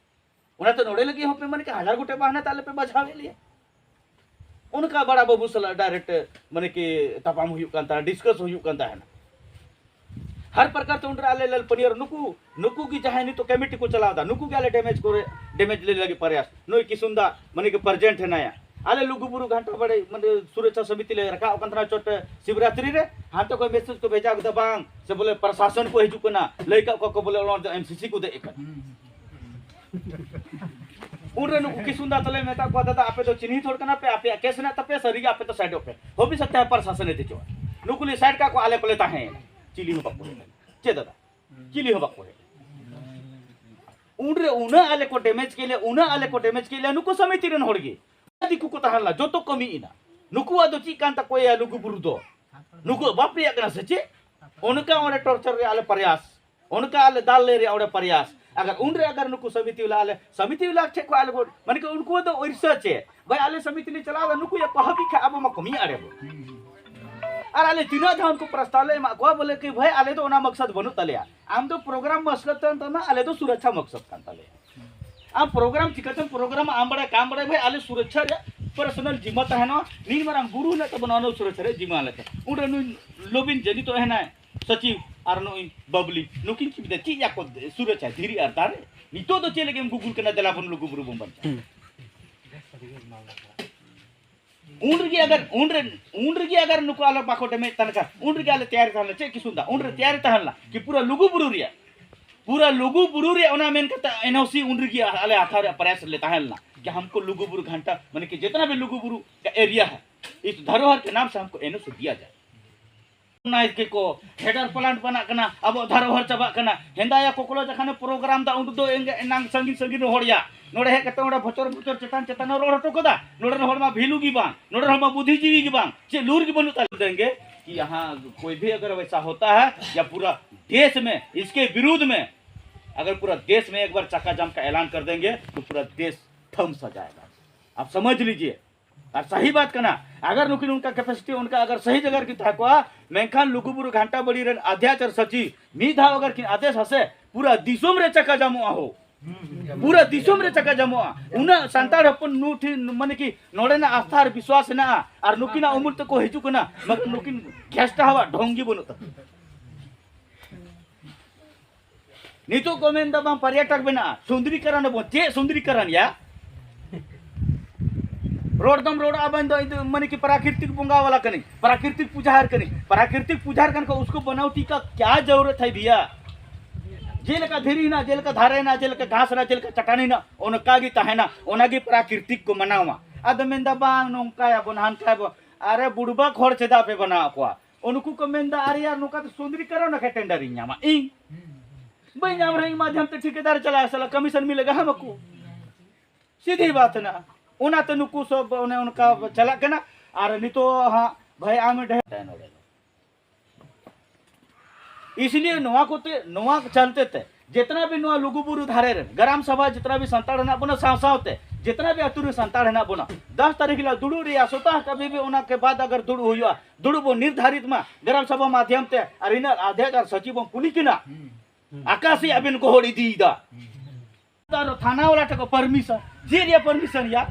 ᱚᱱᱟᱛᱮ ᱱᱚᱰᱮ ᱞᱟᱹᱜᱤᱫ ᱦᱚᱸ ᱯᱮ ᱢᱟᱱᱮ ᱠᱤ ᱦᱟᱡᱟᱨ ᱜᱚᱴᱮᱡ ᱵᱟᱦᱱᱟ ᱛᱮ ᱟᱞᱮ ᱯᱮ ᱵᱟᱡᱷᱟᱣᱮᱫ ᱞᱮᱭᱟ᱾ ᱚᱱᱠᱟ ᱵᱟᱲᱟ ᱵᱟᱹᱵᱩ ᱥᱟᱞᱟᱜ ᱰᱟᱭᱨᱮᱠᱴ ᱢᱟᱱᱮ ᱠᱤ ᱛᱟᱯᱟᱢ ᱦᱩᱭᱩᱜ ᱠᱟᱱ ᱛᱟᱦᱮᱸᱱᱟ, ᱰᱤᱥᱠᱟᱥ ᱦᱩᱭᱩᱜ ᱠᱟᱱ ᱛᱟᱦᱮᱸᱱᱟ᱾ ᱦᱟᱨ ᱯᱨᱚᱠᱟᱨ ᱛᱮ ᱩᱱᱨᱮ ᱟᱞᱮ ᱞᱟᱞᱯᱟᱹᱱᱤᱭᱟᱹ ᱨᱮ ᱱᱩᱠᱩ, ᱱᱩᱠᱩ ᱜᱮ ᱡᱟᱦᱟᱸᱭ ᱱᱤᱛᱚᱜ ᱠᱚᱢᱤᱴᱤ ᱠᱚ ᱪᱟᱞᱟᱣ ᱮᱫᱟ, ᱱᱩᱠᱩ ᱜᱮ ᱟᱞᱮ ᱰᱮᱢᱮᱡᱽ ᱠᱚᱨᱮ, ᱰᱮᱢᱮᱡᱽ ᱞᱮ ᱞᱟᱹᱜᱤᱫ ᱯᱨᱚᱭᱟᱥ᱾ ᱱᱩᱭ ᱠᱤᱥᱩᱱ ᱫᱟ ᱢᱟᱱᱮ ᱠᱤ ᱯᱨᱮᱡᱮᱱᱴ ᱦᱮᱱᱟᱭᱟ᱾ ᱟᱞᱮ ᱞᱩᱜᱩᱵᱩᱨᱩ ᱜᱷᱟᱱᱴᱟ ᱵᱟᱲᱮ ᱢᱟᱱᱮ ᱥᱩᱨᱚᱠᱪᱷᱟ ᱥᱚᱢᱤᱛᱤ ᱞᱮ ᱨᱟᱠᱟᱵ ᱟᱠᱟᱱ ᱛᱟᱦᱮᱸᱱᱟ ᱪᱚᱴ ᱥᱤᱵᱨᱟᱛᱨᱤ ᱨᱮ, ᱦᱟᱱᱛᱮ ᱠᱷᱚᱱ ᱢᱮᱥᱮᱡᱽ ᱠᱚ ᱵᱷᱮᱡᱟ ᱠᱮᱫᱟ, "ᱵᱟᱝ, ᱥᱮ ᱵᱚᱞᱮ ᱯᱨᱚᱥᱟᱥᱚᱱ ᱠᱚ ᱦᱤᱡᱩᱜ ᱠᱟᱱᱟ, ᱞᱟᱹᱭ ᱠᱟᱜ ᱠᱚᱣᱟ ᱠᱚ ᱵᱚᱞᱮ ᱚᱱᱟ ᱫᱚ ᱮᱢ ᱥᱤ ᱥᱤ ᱠᱚ ᱫᱮᱡ ᱟᱠᱟᱱᱟ᱾" ᱩᱱᱨᱮ ᱱᱩᱠᱩ ᱠᱤᱥᱩᱱ ᱫᱟ ᱛᱟᱞᱮ ᱢᱮᱛᱟ ᱠᱚᱣᱟ, "ᱫᱟᱫᱟ, ᱟᱯᱮ ᱫᱚ ᱪᱤᱱᱦᱤᱛ ᱦᱚᱲ ᱠᱟᱱᱟ ᱯᱮ, ᱟᱯᱮᱭᱟᱜ ᱠᱮᱥ ᱦᱮᱱᱟᱜ ᱛᱟᱯᱮᱭᱟ, ᱥᱟᱹᱨᱤᱜᱮ ᱟᱯᱮ ᱫᱚ ᱥᱟᱭᱤᱰᱚᱜ ᱯᱮ, ᱦᱚᱵᱤᱥᱚᱛ ᱛᱮ ᱯᱨᱚᱥᱟᱥᱚᱱᱮ ᱫᱮᱡᱚᱜᱼᱟ᱾" ᱱᱩᱠᱩ ᱞᱮ ᱥᱟᱭᱤᱰ ᱠᱟᱜ ᱠᱚᱣᱟ, ᱟᱞᱮ ᱠᱚᱞᱮ ᱛᱟᱦᱮᱸᱭᱮᱱᱟ᱾ ᱪᱤᱞᱤ ᱦᱚᱸ ᱵᱟᱠᱚ ᱦᱮᱡ ᱞᱮᱱᱟ᱾ ᱪᱮᱫ ᱫᱟᱫᱟ? ᱪᱤᱞᱤ ᱦᱚᱸ ᱵᱟᱠᱚ ᱦᱮᱡ ᱞᱮᱱᱟ᱾ ᱩᱱᱨᱮ ᱩᱱᱟᱹᱜ ᱟᱞᱮ ᱠᱚ ᱰᱮᱢᱮᱡᱽ ᱠᱮᱫ ᱞᱮᱭᱟ, ᱩᱱᱟᱹᱜ ᱟᱞᱮ ᱠᱚ ᱰᱮᱢᱮᱡᱽ ᱠᱮᱫ ᱞᱮᱭᱟ, ᱱᱩᱠᱩ ᱥᱚᱢᱤᱛᱤ ᱨᱮᱱ ᱦᱚᱲ ᱜᱮ᱾ ᱫᱤᱠᱩ ᱠᱚ ᱛᱟᱦᱮᱸ ᱞᱮᱱᱟ, ᱡᱚᱛᱚ ᱠᱟᱹᱢᱤ ᱮᱱᱟ᱾ ᱱᱩᱠᱩᱣᱟᱜ ᱫᱚ ᱪᱮᱫ ᱠᱟᱱ ᱛᱟᱠᱚᱣᱟ ᱞᱩᱜᱩ ᱵᱩᱨᱩ ᱫᱚ? ᱱᱩᱠᱩᱣᱟᱜ ᱵᱟᱯ ᱨᱮᱭᱟᱜ ᱠᱟᱱᱟ ᱥᱮ ᱪᱮᱫ? ᱚᱱᱠᱟ ᱚᱸᱰᱮ ᱴᱚᱨᱪᱟᱨ ᱨᱮᱭᱟᱜ ᱟᱞᱮ ᱯᱨᱚᱭᱟᱥ, ᱚᱱᱠᱟ ᱟᱞᱮ ᱫᱟᱞ ᱞᱮ ᱨᱮᱭᱟᱜ ᱚᱸᱰᱮ ᱯᱨᱚᱭᱟᱥ᱾ ᱟᱜᱟᱨ ᱩᱱᱨᱮ ᱟᱜᱟᱨ ᱱᱩᱠᱩ ᱥᱚᱢᱤᱛᱤ ᱵᱟᱞᱟ, ᱟᱞᱮ ᱥᱚᱢᱤᱛᱤ ᱵᱟᱞᱟ ᱴᱷᱮᱡ ᱠᱷᱚᱱ ᱟᱞᱮ ᱠᱚ, ᱢᱟᱱᱮ ᱠᱤ ᱩᱱᱠᱩ ᱫᱚ ᱤᱨᱥᱟ ᱪᱮᱫ? ᱵᱷᱟᱭ, ᱟᱞᱮ ᱥᱚᱢᱤᱛᱤ ᱞᱮ ᱪᱟᱞᱟᱣ ᱮᱫᱟ, ᱱᱩᱠᱩ ᱭᱟ ᱠᱚ ᱦᱟᱹᱵᱤᱡ ᱠᱷᱟᱡ ᱟᱵᱚ ᱢᱟ ᱠᱚ ᱢᱤᱫ ᱟᱲᱮ ᱵᱚ᱾ ᱟᱨ ᱟᱞᱮ ᱛᱤᱱᱟᱹᱜ ᱫᱷᱟᱣ ᱩᱱᱠᱩ ᱯᱨᱚᱥᱛᱟᱵ ᱞᱮ ᱮᱢᱟᱜ ᱠᱚᱣᱟ, ᱵᱚᱞᱮ ᱠᱤ ᱵᱷᱟᱭ, ᱟᱞᱮ ᱫᱚ ᱚᱱᱟ ᱢᱚᱠᱥᱚᱫ ᱵᱟᱹᱱᱩᱜ ᱛᱟᱞᱮᱭᱟ, ᱟᱢ ᱫᱚ ᱯᱨᱳᱜᱨᱟᱢ ᱢᱚᱠᱥᱚᱫ ᱠᱟᱱ ᱛᱟᱢᱟ, ᱟᱞᱮ ᱫᱚ ᱥᱩᱨᱚᱠᱪᱷᱟ ᱢᱚᱠᱥᱚᱫ ᱠᱟᱱ ᱛᱟᱞᱮᱭᱟ᱾ ᱟᱢ ᱯᱨᱳᱜᱨᱟᱢ ᱪᱤᱠᱟᱹᱛᱮᱢ ᱯᱨᱳᱜᱨᱟᱢᱟ, ᱟᱢ ᱵᱟᱲᱟᱭ ᱠᱟᱢ ᱵᱟᱲᱟᱭ ᱵᱷᱟᱭ, ᱟᱞᱮ ᱥᱩᱨᱚᱠᱪᱷᱟ ᱨᱮᱭᱟᱜ ᱯᱟᱨᱥᱚᱱᱟᱞ ᱡᱤᱢᱟ ᱛᱟᱦᱮᱱᱟ, ᱱᱤᱱ ᱢᱟᱨᱟᱝ ᱵᱩᱨᱩ ᱦᱮᱱᱟᱜ ᱛᱟᱵᱚᱱᱟ, ᱚᱱᱟ ᱥᱩᱨᱚᱠᱪᱷᱟ ᱨᱮᱭᱟᱜ ᱡᱤᱢᱟ ᱟᱞᱮ ᱛᱮ᱾ ᱩᱱᱨᱮ ᱱᱩᱭ ᱞᱚᱵᱤᱱ ᱡᱟᱹᱱᱤ ᱛᱚ ᱦᱮᱱᱟᱭ ᱥᱚᱪᱤᱵᱽ ᱟᱨ ᱱᱩᱭ ᱵᱟᱵᱞᱤ, ᱱᱩᱠᱤᱱ ᱪᱮᱫ ᱢᱮᱛᱟ ᱪᱮᱫ ᱭᱟᱠᱚ ᱥᱩᱨᱚᱠᱪᱷᱟ ᱫᱷᱤᱨᱤ ᱟᱨ ᱫᱟᱨᱮ? ᱱᱤᱛᱚᱜ ᱫᱚ ᱪᱮᱫ ᱞᱟᱹᱜᱤᱫ ᱮᱢ ᱜᱩᱜᱩᱞ ᱠᱟᱱᱟ, ᱫᱮᱞᱟ ᱵᱚᱱ ᱞᱩᱜᱩ ᱵᱩᱨᱩ ᱵᱚᱱ ᱵᱟᱧᱪᱟᱣᱟ? ᱩᱱ ᱨᱮᱜᱮ ᱟᱜᱟᱨ, ᱩᱱ ᱨᱮ, ᱩᱱ ᱨᱮᱜᱮ ᱟᱜᱟᱨ ᱱᱩᱠᱩ ᱟᱞᱚ ᱵᱟᱠᱚ ᱰᱮᱢᱮᱡ ᱛᱟᱦᱮᱱ ᱠᱷᱟᱱ, ᱩᱱ ᱨᱮᱜᱮ ᱟᱞᱮ ᱛᱮᱭᱟᱨᱤ ᱛᱟᱦᱮᱱ ᱞᱮ, ᱪᱮᱫ ᱠᱤᱥᱩᱱ ᱫᱟ? ᱩᱱ ᱨᱮ ᱛᱮᱭᱟᱨᱤ ᱛᱟᱦᱮᱱ ᱞᱮ ᱠᱤ ᱯᱩᱨᱟᱹ ᱞᱩᱜᱩ ᱵᱩᱨᱩ ᱨᱮᱭᱟᱜ, ᱯᱩᱨᱟᱹ ᱞᱩᱜᱩ ᱵᱩᱨᱩ ᱨᱮᱭᱟᱜ ᱚᱱᱟ ᱢᱮᱱ ᱠᱟᱛᱮ ᱮᱱ ᱳ ᱥᱤ ᱩᱱ ᱨᱮᱜᱮ ᱟᱞᱮ ᱦᱟᱛᱟᱣ ᱨᱮᱭᱟᱜ ᱯᱨᱚᱭᱟᱥ ᱨᱮᱞᱮ ᱛᱟᱦᱮᱸ ᱞᱮᱱᱟ ᱠᱤ ᱦᱟᱢᱠᱚ ᱞᱩᱜᱩ ᱵᱩᱨᱩ ᱜᱷᱟᱱᱴᱟ, ᱢᱟᱱᱮ ᱠᱤ ᱡᱤᱛᱱᱟ ᱵᱷᱤ ᱞᱩᱜᱩ ᱵᱩᱨᱩ ᱠᱟ ᱮᱨᱤᱭᱟ ᱦᱟᱭ, ᱤᱥ ᱫᱷᱟᱨᱚᱦᱚᱨ ᱠᱮ ᱱᱟᱢ ᱥᱮ ᱦᱟᱢᱠᱚ ᱮᱱ ᱳ ᱥᱤ ᱫᱤᱭᱟ ᱡᱟᱭ᱾ ᱚᱱᱟ ᱜᱮ ᱠᱚ ᱦᱮᱰᱟᱨ ᱯᱞᱟᱱᱴ ᱵᱮᱱᱟᱜ ᱠᱟᱱᱟ, ᱟᱵᱚᱣᱟᱜ ᱫᱷᱟᱨᱚᱦᱚᱨ ᱪᱟᱵᱟᱜ ᱠᱟᱱᱟ᱾ ᱦᱮᱸᱫᱟᱭᱟ ᱠᱚᱠᱞᱚ ᱡᱚᱠᱷᱚᱱᱮ ᱯᱨᱳᱜᱨᱟᱢ ᱫᱟ, ᱩᱱ ᱫᱚ ᱮᱝᱜᱮ ᱮᱱᱟᱝ ᱥᱟᱺᱜᱤᱧ ᱥᱟᱺᱜᱤᱧ ᱨᱮᱱ ᱦᱚᱲ ᱭᱟ, ᱱᱚᱰᱮ ᱦᱮᱡ ᱠᱟᱛᱮ ᱚᱸᱰᱮ ᱵᱷᱚᱪᱚᱨ ᱵᱷᱚᱪᱚᱨ ᱪᱮᱛᱟᱱ ᱪᱮᱛᱟᱱ ᱮ ᱨᱚᱲ ᱦᱚᱴᱚ ᱠᱟᱫᱟ᱾ ᱱᱚᱰᱮ ᱨᱮᱱ ᱦᱚᱲ ᱢᱟ ᱵᱷᱤᱞᱩ ᱜᱮ ᱵᱟᱝ, ᱱᱚᱰᱮ ᱨᱮᱱ ᱦᱚᱲ ᱢᱟ ᱵᱩᱫᱷᱤᱡᱤᱵᱤ ᱜᱮ ᱵᱟᱝ, ᱪᱮᱫ ᱞᱩᱨ ᱜᱮ ᱵᱟᱹᱱᱩᱜ ᱛᱟᱞᱮ ᱫᱮᱝᱜᱮ ᱠᱤ ᱭᱟᱦᱟᱸ ᱠᱳᱭ ᱵᱷᱤ ᱟᱜᱟᱨ ᱣᱮᱥᱟ ᱦᱳᱛᱟ ᱦᱟᱭ ᱭᱟ ᱯᱩᱨᱟ ᱫᱮᱥ ᱢᱮ ᱤᱥᱠᱮ ᱵᱤᱨᱩᱫᱷ ᱢᱮ ᱟᱜᱟᱨ ᱯᱩᱨᱟ ᱫᱮᱥ ᱢᱮ ᱮᱠ ᱵᱟᱨ ᱪᱟᱠᱟ ᱡᱟᱢ ᱠᱟ ᱮᱞᱟᱱ ᱠᱟᱨ ᱫᱮᱝᱜᱮ ᱛᱚ ᱯᱩᱨᱟ ᱫᱮᱥ ᱛᱷᱟᱢᱥ ᱟ ᱡᱟᱭᱮᱜᱟ᱾ ᱟᱯ ᱥᱚᱢᱚᱡᱽ ᱞᱤᱡᱤᱭᱮ᱾ ᱟᱨ ᱥᱟᱦᱤ ᱵᱟᱛ ᱠᱟᱱᱟ, ᱟᱜᱟᱨ ᱱᱩᱠᱤᱱ ᱚᱱᱠᱟ ᱠᱮᱯᱮᱥᱤᱴᱤ ᱚᱱᱠᱟ ᱟᱜᱟᱨ ᱥᱟᱦᱤ ᱡᱟᱭᱜᱟ ᱨᱮᱠᱤᱱ ᱛᱟᱦᱮᱸ ᱠᱚᱜᱼᱟ, ᱢᱮᱱᱠᱷᱟᱱ ᱞᱩᱜᱩᱵᱩᱨᱩ ᱜᱷᱟᱱᱴᱟ ᱵᱟᱲᱤ ᱨᱮᱱ ᱟᱫᱷᱭᱟᱪᱟᱨ ᱥᱟᱪᱤ ᱢᱤᱫ ᱫᱷᱟᱣ ᱟᱜᱟᱨ ᱠᱤᱱ ᱟᱫᱮᱥ ᱟᱥᱮ, ᱯᱩᱨᱟᱹ ᱫᱤᱥᱚᱢ ᱨᱮ ᱪᱟᱠᱟ ᱡᱟᱢᱚᱜᱼᱟ ᱦᱳ᱾ ᱯᱩᱨᱟᱹ ᱫᱤᱥᱚᱢ ᱨᱮ ᱪᱟᱠᱟ ᱡᱟᱢᱚᱜᱼᱟ᱾ ᱩᱱᱟᱹᱜ ᱥᱟᱱᱛᱟᱲ ᱦᱚᱯᱚᱱ ᱱᱩ ᱴᱷᱮᱱ ᱢᱟᱱᱮ ᱠᱤ ᱱᱚᱰᱮᱱᱟᱜ ᱟᱥᱛᱷᱟ ᱟᱨ ᱵᱤᱥᱣᱟᱥ ᱦᱮᱱᱟᱜᱼᱟ, ᱟᱨ ᱱᱩᱠᱤᱱᱟᱜ ᱩᱢᱩᱞ ᱛᱮᱠᱚ ᱦᱤᱡᱩᱜ ᱠᱟᱱᱟ, ᱢᱟᱜᱟᱨ ᱱᱩᱠᱤᱱ ᱜᱷᱮᱥᱴᱟ ᱦᱟᱣᱟ ᱰᱷᱚᱝ ᱜᱮ ᱵᱟᱹᱱᱩᱜ ᱛᱟᱠᱚᱣᱟ᱾ ᱱᱤᱛᱚᱜ ᱠᱚ ᱢᱮᱱᱫᱟ ᱵᱟᱝ ᱯᱚᱨᱭᱚᱴᱚᱠ ᱵᱮᱱᱟᱜᱼᱟ, ᱥᱩᱱᱫᱨᱤᱠᱚᱨᱚᱱ ᱟᱵᱚᱱ᱾ ᱪᱮᱫ ᱥᱩᱱᱫᱨᱤᱠᱚᱨᱚᱱ ᱭᱟ? ᱨᱚᱲ ᱫᱚᱢ ᱨᱚᱲᱟ ᱟᱵᱮᱱ ᱫᱚ ᱤᱧ ᱫᱚ ᱢᱟᱱᱮ ᱠᱤ ᱯᱨᱟᱠᱨᱤᱛᱤᱠ ᱵᱚᱸᱜᱟ ᱣᱟᱞᱟ ᱠᱟᱹᱱᱟᱹᱧ, ᱯᱨᱟᱠᱨᱤᱛᱤᱠ ᱯᱩᱡᱟᱨ ᱠᱟᱹᱱᱟᱹᱧ, ᱯᱨᱟᱠᱨᱤᱛᱤᱠ ᱯᱩᱡᱟᱨ ᱠᱟᱱ ᱠᱷᱟᱱ ᱩᱥᱠᱚ ᱵᱟᱱᱟᱣᱴᱤ ᱠᱟ ᱠᱭᱟ ᱡᱟᱨᱩᱨᱟᱛ ᱦᱟᱭ ᱵᱷᱤᱭᱟ? ᱡᱮᱞᱮᱠᱟ ᱫᱷᱤᱨᱤ ᱦᱮᱱᱟᱜ, ᱡᱮᱞᱮᱠᱟ ᱫᱟᱨᱮ ᱦᱮᱱᱟᱜ, ᱡᱮᱞᱮᱠᱟ ᱜᱷᱟᱥ ᱦᱮᱱᱟᱜ, ᱡᱮᱞᱮᱠᱟ ᱪᱟᱴᱟᱱ ᱦᱮᱱᱟᱜ, ᱚᱱᱠᱟ ᱜᱮ ᱛᱟᱦᱮᱱᱟ, ᱚᱱᱟ ᱜᱮ ᱯᱨᱟᱠᱨᱤᱛᱤᱠ ᱠᱚ ᱢᱟᱱᱟᱣᱟ᱾ ᱟᱫᱚ ᱢᱮᱱᱫᱟ ᱵᱟᱝ ᱱᱚᱝᱠᱟᱭᱟᱵᱚᱱ ᱦᱟᱱᱠᱟᱭᱟᱵᱚᱱ᱾ ᱟᱨᱮ ᱵᱩᱰᱵᱟᱠ ᱦᱚᱲ ᱪᱮᱫᱟᱜ ᱯᱮ ᱵᱮᱱᱟᱣ ᱠᱚᱣᱟ? ᱩᱱᱠᱩ ᱠᱚ ᱢᱮᱱᱫᱟ ᱟᱨᱮ ᱭᱟᱨ ᱱᱚᱝᱠᱟ ᱛᱮ ᱥᱩᱱᱫᱨᱤᱠᱚᱨᱚᱱ ᱠᱷᱟᱡ ᱴᱮᱱᱰᱟᱨᱤᱧ ᱧᱟᱢᱟ ᱤᱧ? ᱵᱟᱹᱧ ᱧᱟᱢ ᱨᱮᱦᱚᱸ ᱤᱧ ᱢᱟᱫᱷᱭᱚᱢ ᱛᱮ ᱴᱷᱤᱠᱟᱹᱫᱟᱨ ᱪᱟᱞᱟᱜᱼᱟ, ᱥᱟᱞᱟ ᱠᱚᱢᱤᱥᱚᱱ ᱢᱤᱞᱮᱜᱟ ᱦᱟᱢᱠᱳ᱾ ᱥᱤᱫᱷᱤ ᱵᱟᱛ ᱦᱮᱱᱟᱜᱼᱟ᱾ ᱚᱱᱟᱛᱮ ᱱᱩᱠᱩ ᱥᱚᱵ ᱚᱱᱮ ᱚᱱᱠᱟ ᱪᱟᱞᱟᱜ ᱠᱟᱱᱟ᱾ ᱟᱨ ᱱᱤᱛᱚᱜ ᱦᱟᱸᱜ ᱵᱷᱟᱭ ᱟᱢ ᱰᱷᱮᱨ ᱱᱚᱰᱮ ᱫᱚ ᱤᱥᱞᱤᱭᱮ ᱱᱚᱣᱟ ᱠᱚᱛᱮ, ᱱᱚᱣᱟ ᱪᱟᱞᱛᱮ ᱛᱮ ᱡᱮᱛᱱᱟ ᱵᱤ ᱱᱚᱣᱟ ᱞᱩᱜᱩᱵᱩᱨᱩ ᱫᱷᱟᱨᱮ ᱨᱮᱱ ᱜᱨᱟᱢ ᱥᱟᱵᱷᱟ ᱡᱮᱛᱱᱟ ᱵᱤ ᱥᱟᱱᱛᱟᱲ ᱦᱮᱱᱟᱜ ᱵᱚᱱᱟ ᱥᱟᱶ ᱥᱟᱶᱛᱮ ᱡᱮᱛᱱᱟ ᱵᱤ ᱟᱹᱛᱩ ᱨᱮ ᱥᱟᱱᱛᱟᱲ ᱦᱮᱱᱟᱜ ᱵᱚᱱᱟ, ᱫᱟᱥ ᱛᱟᱹᱨᱤᱠᱷ ᱦᱤᱞᱳᱜ ᱫᱩᱲᱩᱵ ᱨᱮᱭᱟᱜ ᱥᱚᱛᱟᱦ ᱠᱟᱹᱢᱤ ᱵᱤ ᱚᱱᱟ ᱠᱮ ᱵᱟᱫ ᱟᱜᱟᱨ ᱫᱩᱲᱩᱵ ᱦᱩᱭᱩᱜᱼᱟ, ᱫᱩᱲᱩᱵ ᱵᱚᱱ ᱱᱤᱨᱫᱷᱟᱨᱤᱛ ᱢᱟ ᱜᱨᱟᱢ ᱥᱟᱵᱷᱟ ᱢᱟᱫᱷᱭᱚᱢ ᱛᱮ, ᱟᱨ ᱤᱱᱟᱹ ᱟᱫᱷᱭᱚᱠ ᱟᱨ ᱥᱚᱪᱤᱵ ᱵᱚᱱ ᱠᱩᱞᱤ ᱠᱤᱱᱟ᱾ ᱟᱠᱟᱥᱮ ᱟᱵᱮᱱ ᱜᱚᱦᱚᱲ ᱤᱫᱤᱭᱮᱫᱟ᱾ ᱟᱨ ᱛᱷᱟᱱᱟ ᱣᱟᱞᱟ ᱴᱷᱮᱱ ᱠᱚ ᱯᱟᱨᱢᱤᱥᱚᱱ, ᱪᱮᱫ ᱨᱮᱭᱟᱜ ᱯᱟᱨᱢᱤᱥᱚᱱ ᱭᱟ?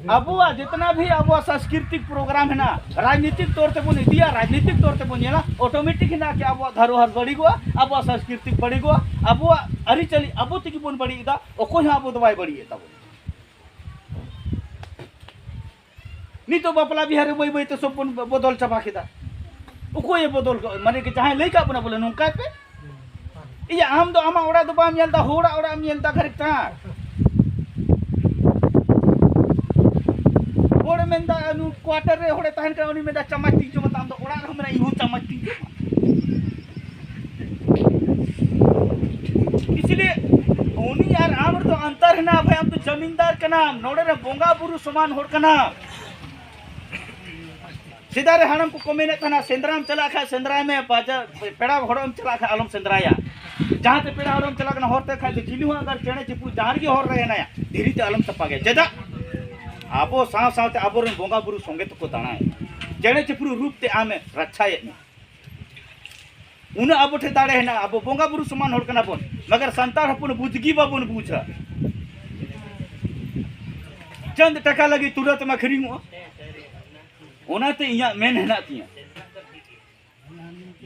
ᱟᱵᱚᱣᱟᱜ ᱡᱮᱛᱱᱟ ᱵᱷᱤ ᱟᱵᱚᱣᱟᱜ ᱥᱟᱝᱥᱠᱨᱤᱛᱤᱠ ᱯᱨᱳᱜᱨᱟᱢ ᱦᱮᱱᱟᱜᱼᱟ, ᱨᱟᱡᱽᱱᱤᱛᱤᱠ ᱛᱚᱨ ᱛᱮᱵᱚᱱ ᱤᱫᱤᱭᱟ, ᱨᱟᱡᱽᱱᱤᱛᱤᱠ ᱛᱚᱨ ᱛᱮᱵᱚᱱ ᱧᱮᱞᱟ, ᱚᱴᱳᱢᱮᱴᱤᱠ ᱦᱮᱱᱟᱜᱼᱟ ᱠᱤ ᱟᱵᱚᱣᱟᱜ ᱫᱷᱟᱨᱚᱦᱟᱨ ᱵᱟᱹᱲᱤᱡᱚᱜᱼᱟ, ᱟᱵᱚᱣᱟᱜ ᱥᱟᱝᱥᱠᱨᱤᱛᱤᱠ ᱵᱟᱹᱲᱤᱡᱚᱜᱼᱟ, ᱟᱵᱚᱣᱟᱜ ᱟᱹᱨᱤᱪᱟᱹᱞᱤ ᱟᱵᱚ ᱛᱮᱜᱮ ᱵᱚᱱ ᱵᱟᱹᱲᱤᱡ ᱮᱫᱟ, ᱚᱠᱚᱭ ᱦᱚᱸ ᱟᱵᱚ ᱫᱚ ᱵᱟᱭ ᱵᱟᱹᱲᱤᱡ ᱮᱫ ᱛᱟᱵᱚᱱᱟ᱾ ᱱᱤᱛᱚᱜ ᱵᱟᱯᱞᱟ ᱵᱤᱦᱟᱹ ᱨᱮ ᱵᱟᱹᱭ ᱵᱟᱹᱭ ᱛᱮ ᱥᱚᱵ ᱵᱚᱱ ᱵᱚᱫᱚᱞ ᱪᱟᱵᱟ ᱠᱮᱫᱟ᱾ ᱚᱠᱚᱭᱮ ᱵᱚᱫᱚᱞ ᱠᱟᱜ? ᱢᱟᱱᱮ ᱠᱤ ᱡᱟᱦᱟᱸᱭ ᱞᱟᱹᱭ ᱠᱟᱜ ᱵᱚᱱᱟ ᱵᱚᱞᱮ ᱱᱚᱝᱠᱟᱭ ᱯᱮ? ᱤᱭᱟᱹ, ᱟᱢ ᱫᱚ ᱟᱢᱟᱜ ᱚᱲᱟᱜ ᱫᱚ ᱵᱟᱢ ᱧᱮᱞ ᱮᱫᱟ, ᱦᱚᱲᱟᱜ ᱚᱲᱟᱜ ᱮᱢ ᱧᱮᱞ ᱮᱫᱟ ᱠᱷᱟᱹᱞᱤ ᱛᱟᱨ᱾ ᱦᱚᱲᱮ ᱢᱮᱱᱫᱟ, ᱱᱩ ᱠᱣᱟᱴᱟᱨ ᱨᱮ ᱦᱚᱲᱮ ᱛᱟᱦᱮᱱ ᱠᱟᱱᱟ, ᱩᱱᱤ ᱢᱮᱱᱫᱟ ᱪᱟᱢᱟᱪ ᱛᱤᱧ ᱡᱚᱢᱟ, ᱟᱢ ᱫᱚ ᱚᱲᱟᱜ ᱨᱮᱦᱚᱸ ᱢᱮᱱᱟ ᱤᱧ ᱦᱚᱸ ᱪᱟᱢᱟᱪ ᱛᱤᱧ ᱡᱚᱢᱟ᱾ ᱤᱥᱞᱤᱭᱮ ᱩᱱᱤ ᱟᱨ ᱟᱢ ᱨᱮᱫᱚ ᱚᱱᱛᱚᱨ ᱦᱮᱱᱟᱜᱼᱟ ᱵᱷᱟᱭ, ᱟᱢ ᱫᱚ ᱡᱟᱢᱤᱱᱫᱟᱨ ᱠᱟᱱᱟᱢ, ᱱᱚᱰᱮ ᱨᱮ ᱵᱚᱸᱜᱟ ᱵᱩᱨᱩ ᱥᱚᱢᱟᱱ ᱦᱚᱲ ᱠᱟᱱᱟᱢ᱾ ᱥᱮᱫᱟᱭ ᱨᱮ ᱦᱟᱲᱟᱢ ᱠᱚᱠᱚ ᱢᱮᱱᱮᱫ ᱛᱟᱦᱮᱱᱟ, ᱥᱮᱸᱫᱽᱨᱟᱢ ᱪᱟᱞᱟᱜ ᱠᱷᱟᱡ ᱥᱮᱸᱫᱽᱨᱟᱭ ᱢᱮ, ᱵᱟᱡᱟᱨ ᱯᱮᱲᱟ ᱦᱚᱲᱚᱜ ᱮᱢ ᱪᱟᱞᱟᱜ ᱠᱷᱟᱡ ᱟᱞᱚᱢ ᱥᱮᱸᱫᱽᱨᱟᱭᱟ᱾ ᱡᱟᱦᱟᱸ ᱛᱮ ᱯᱮᱲᱟ ᱦᱚᱲᱚᱜ ᱮᱢ ᱪᱟᱞᱟᱜ ᱠᱟᱱᱟ, ᱦᱚᱨ ᱛᱮ ᱠᱷᱟᱡ ᱫᱚ ᱪᱤᱞᱤ ᱦᱚᱸ ᱟᱜᱟᱨ ᱪᱮᱬᱮ ᱪᱤᱯᱨᱩ ᱡᱟᱦᱟᱸ ᱨᱮᱜᱮ ᱦᱚᱨ ᱨᱮ ᱦᱮᱱᱟᱭᱟ, ᱫᱷᱤᱨᱤ ᱛᱮ ᱟᱞᱚᱢ ᱪᱟᱯᱟ ᱜᱮᱭᱟ᱾ ᱪᱮᱫᱟᱜ? ᱟᱵᱚ ᱥᱟᱶ ᱥᱟᱶᱛᱮ ᱟᱵᱚᱨᱮᱱ ᱵᱚᱸᱜᱟ ᱵᱩᱨᱩ ᱥᱚᱸᱜᱮ ᱛᱮᱠᱚ ᱫᱟᱬᱟᱭᱟ᱾ ᱪᱮᱬᱮ ᱪᱤᱯᱨᱩ ᱨᱩᱯ ᱛᱮ ᱟᱢᱮ ᱨᱟᱪᱷᱟᱭᱮᱫ ᱢᱮ᱾ ᱩᱱᱟᱹᱜ ᱟᱵᱚ ᱴᱷᱮᱱ ᱫᱟᱲᱮ ᱦᱮᱱᱟᱜᱼᱟ, ᱟᱵᱚ ᱵᱚᱸᱜᱟ ᱵᱩᱨᱩ ᱥᱚᱢᱟᱱ ᱦᱚᱲ ᱠᱟᱱᱟ ᱵᱚᱱ, ᱢᱟᱜᱟᱨ ᱥᱟᱱᱛᱟᱲ ᱦᱚᱯᱚᱱ ᱵᱩᱡᱽ ᱜᱮ ᱵᱟᱵᱚᱱ ᱵᱩᱡᱟ᱾ ᱪᱟᱸᱫ ᱴᱟᱠᱟ ᱞᱟᱹᱜᱤᱫ ᱛᱩᱨᱟᱹᱛ ᱮᱢ ᱟᱹᱠᱷᱨᱤᱧᱚᱜᱼᱟ᱾ ᱚᱱᱟᱛᱮ ᱤᱧᱟᱹᱜ ᱢᱮᱱ ᱦᱮᱱᱟᱜ ᱛᱤᱧᱟᱹ,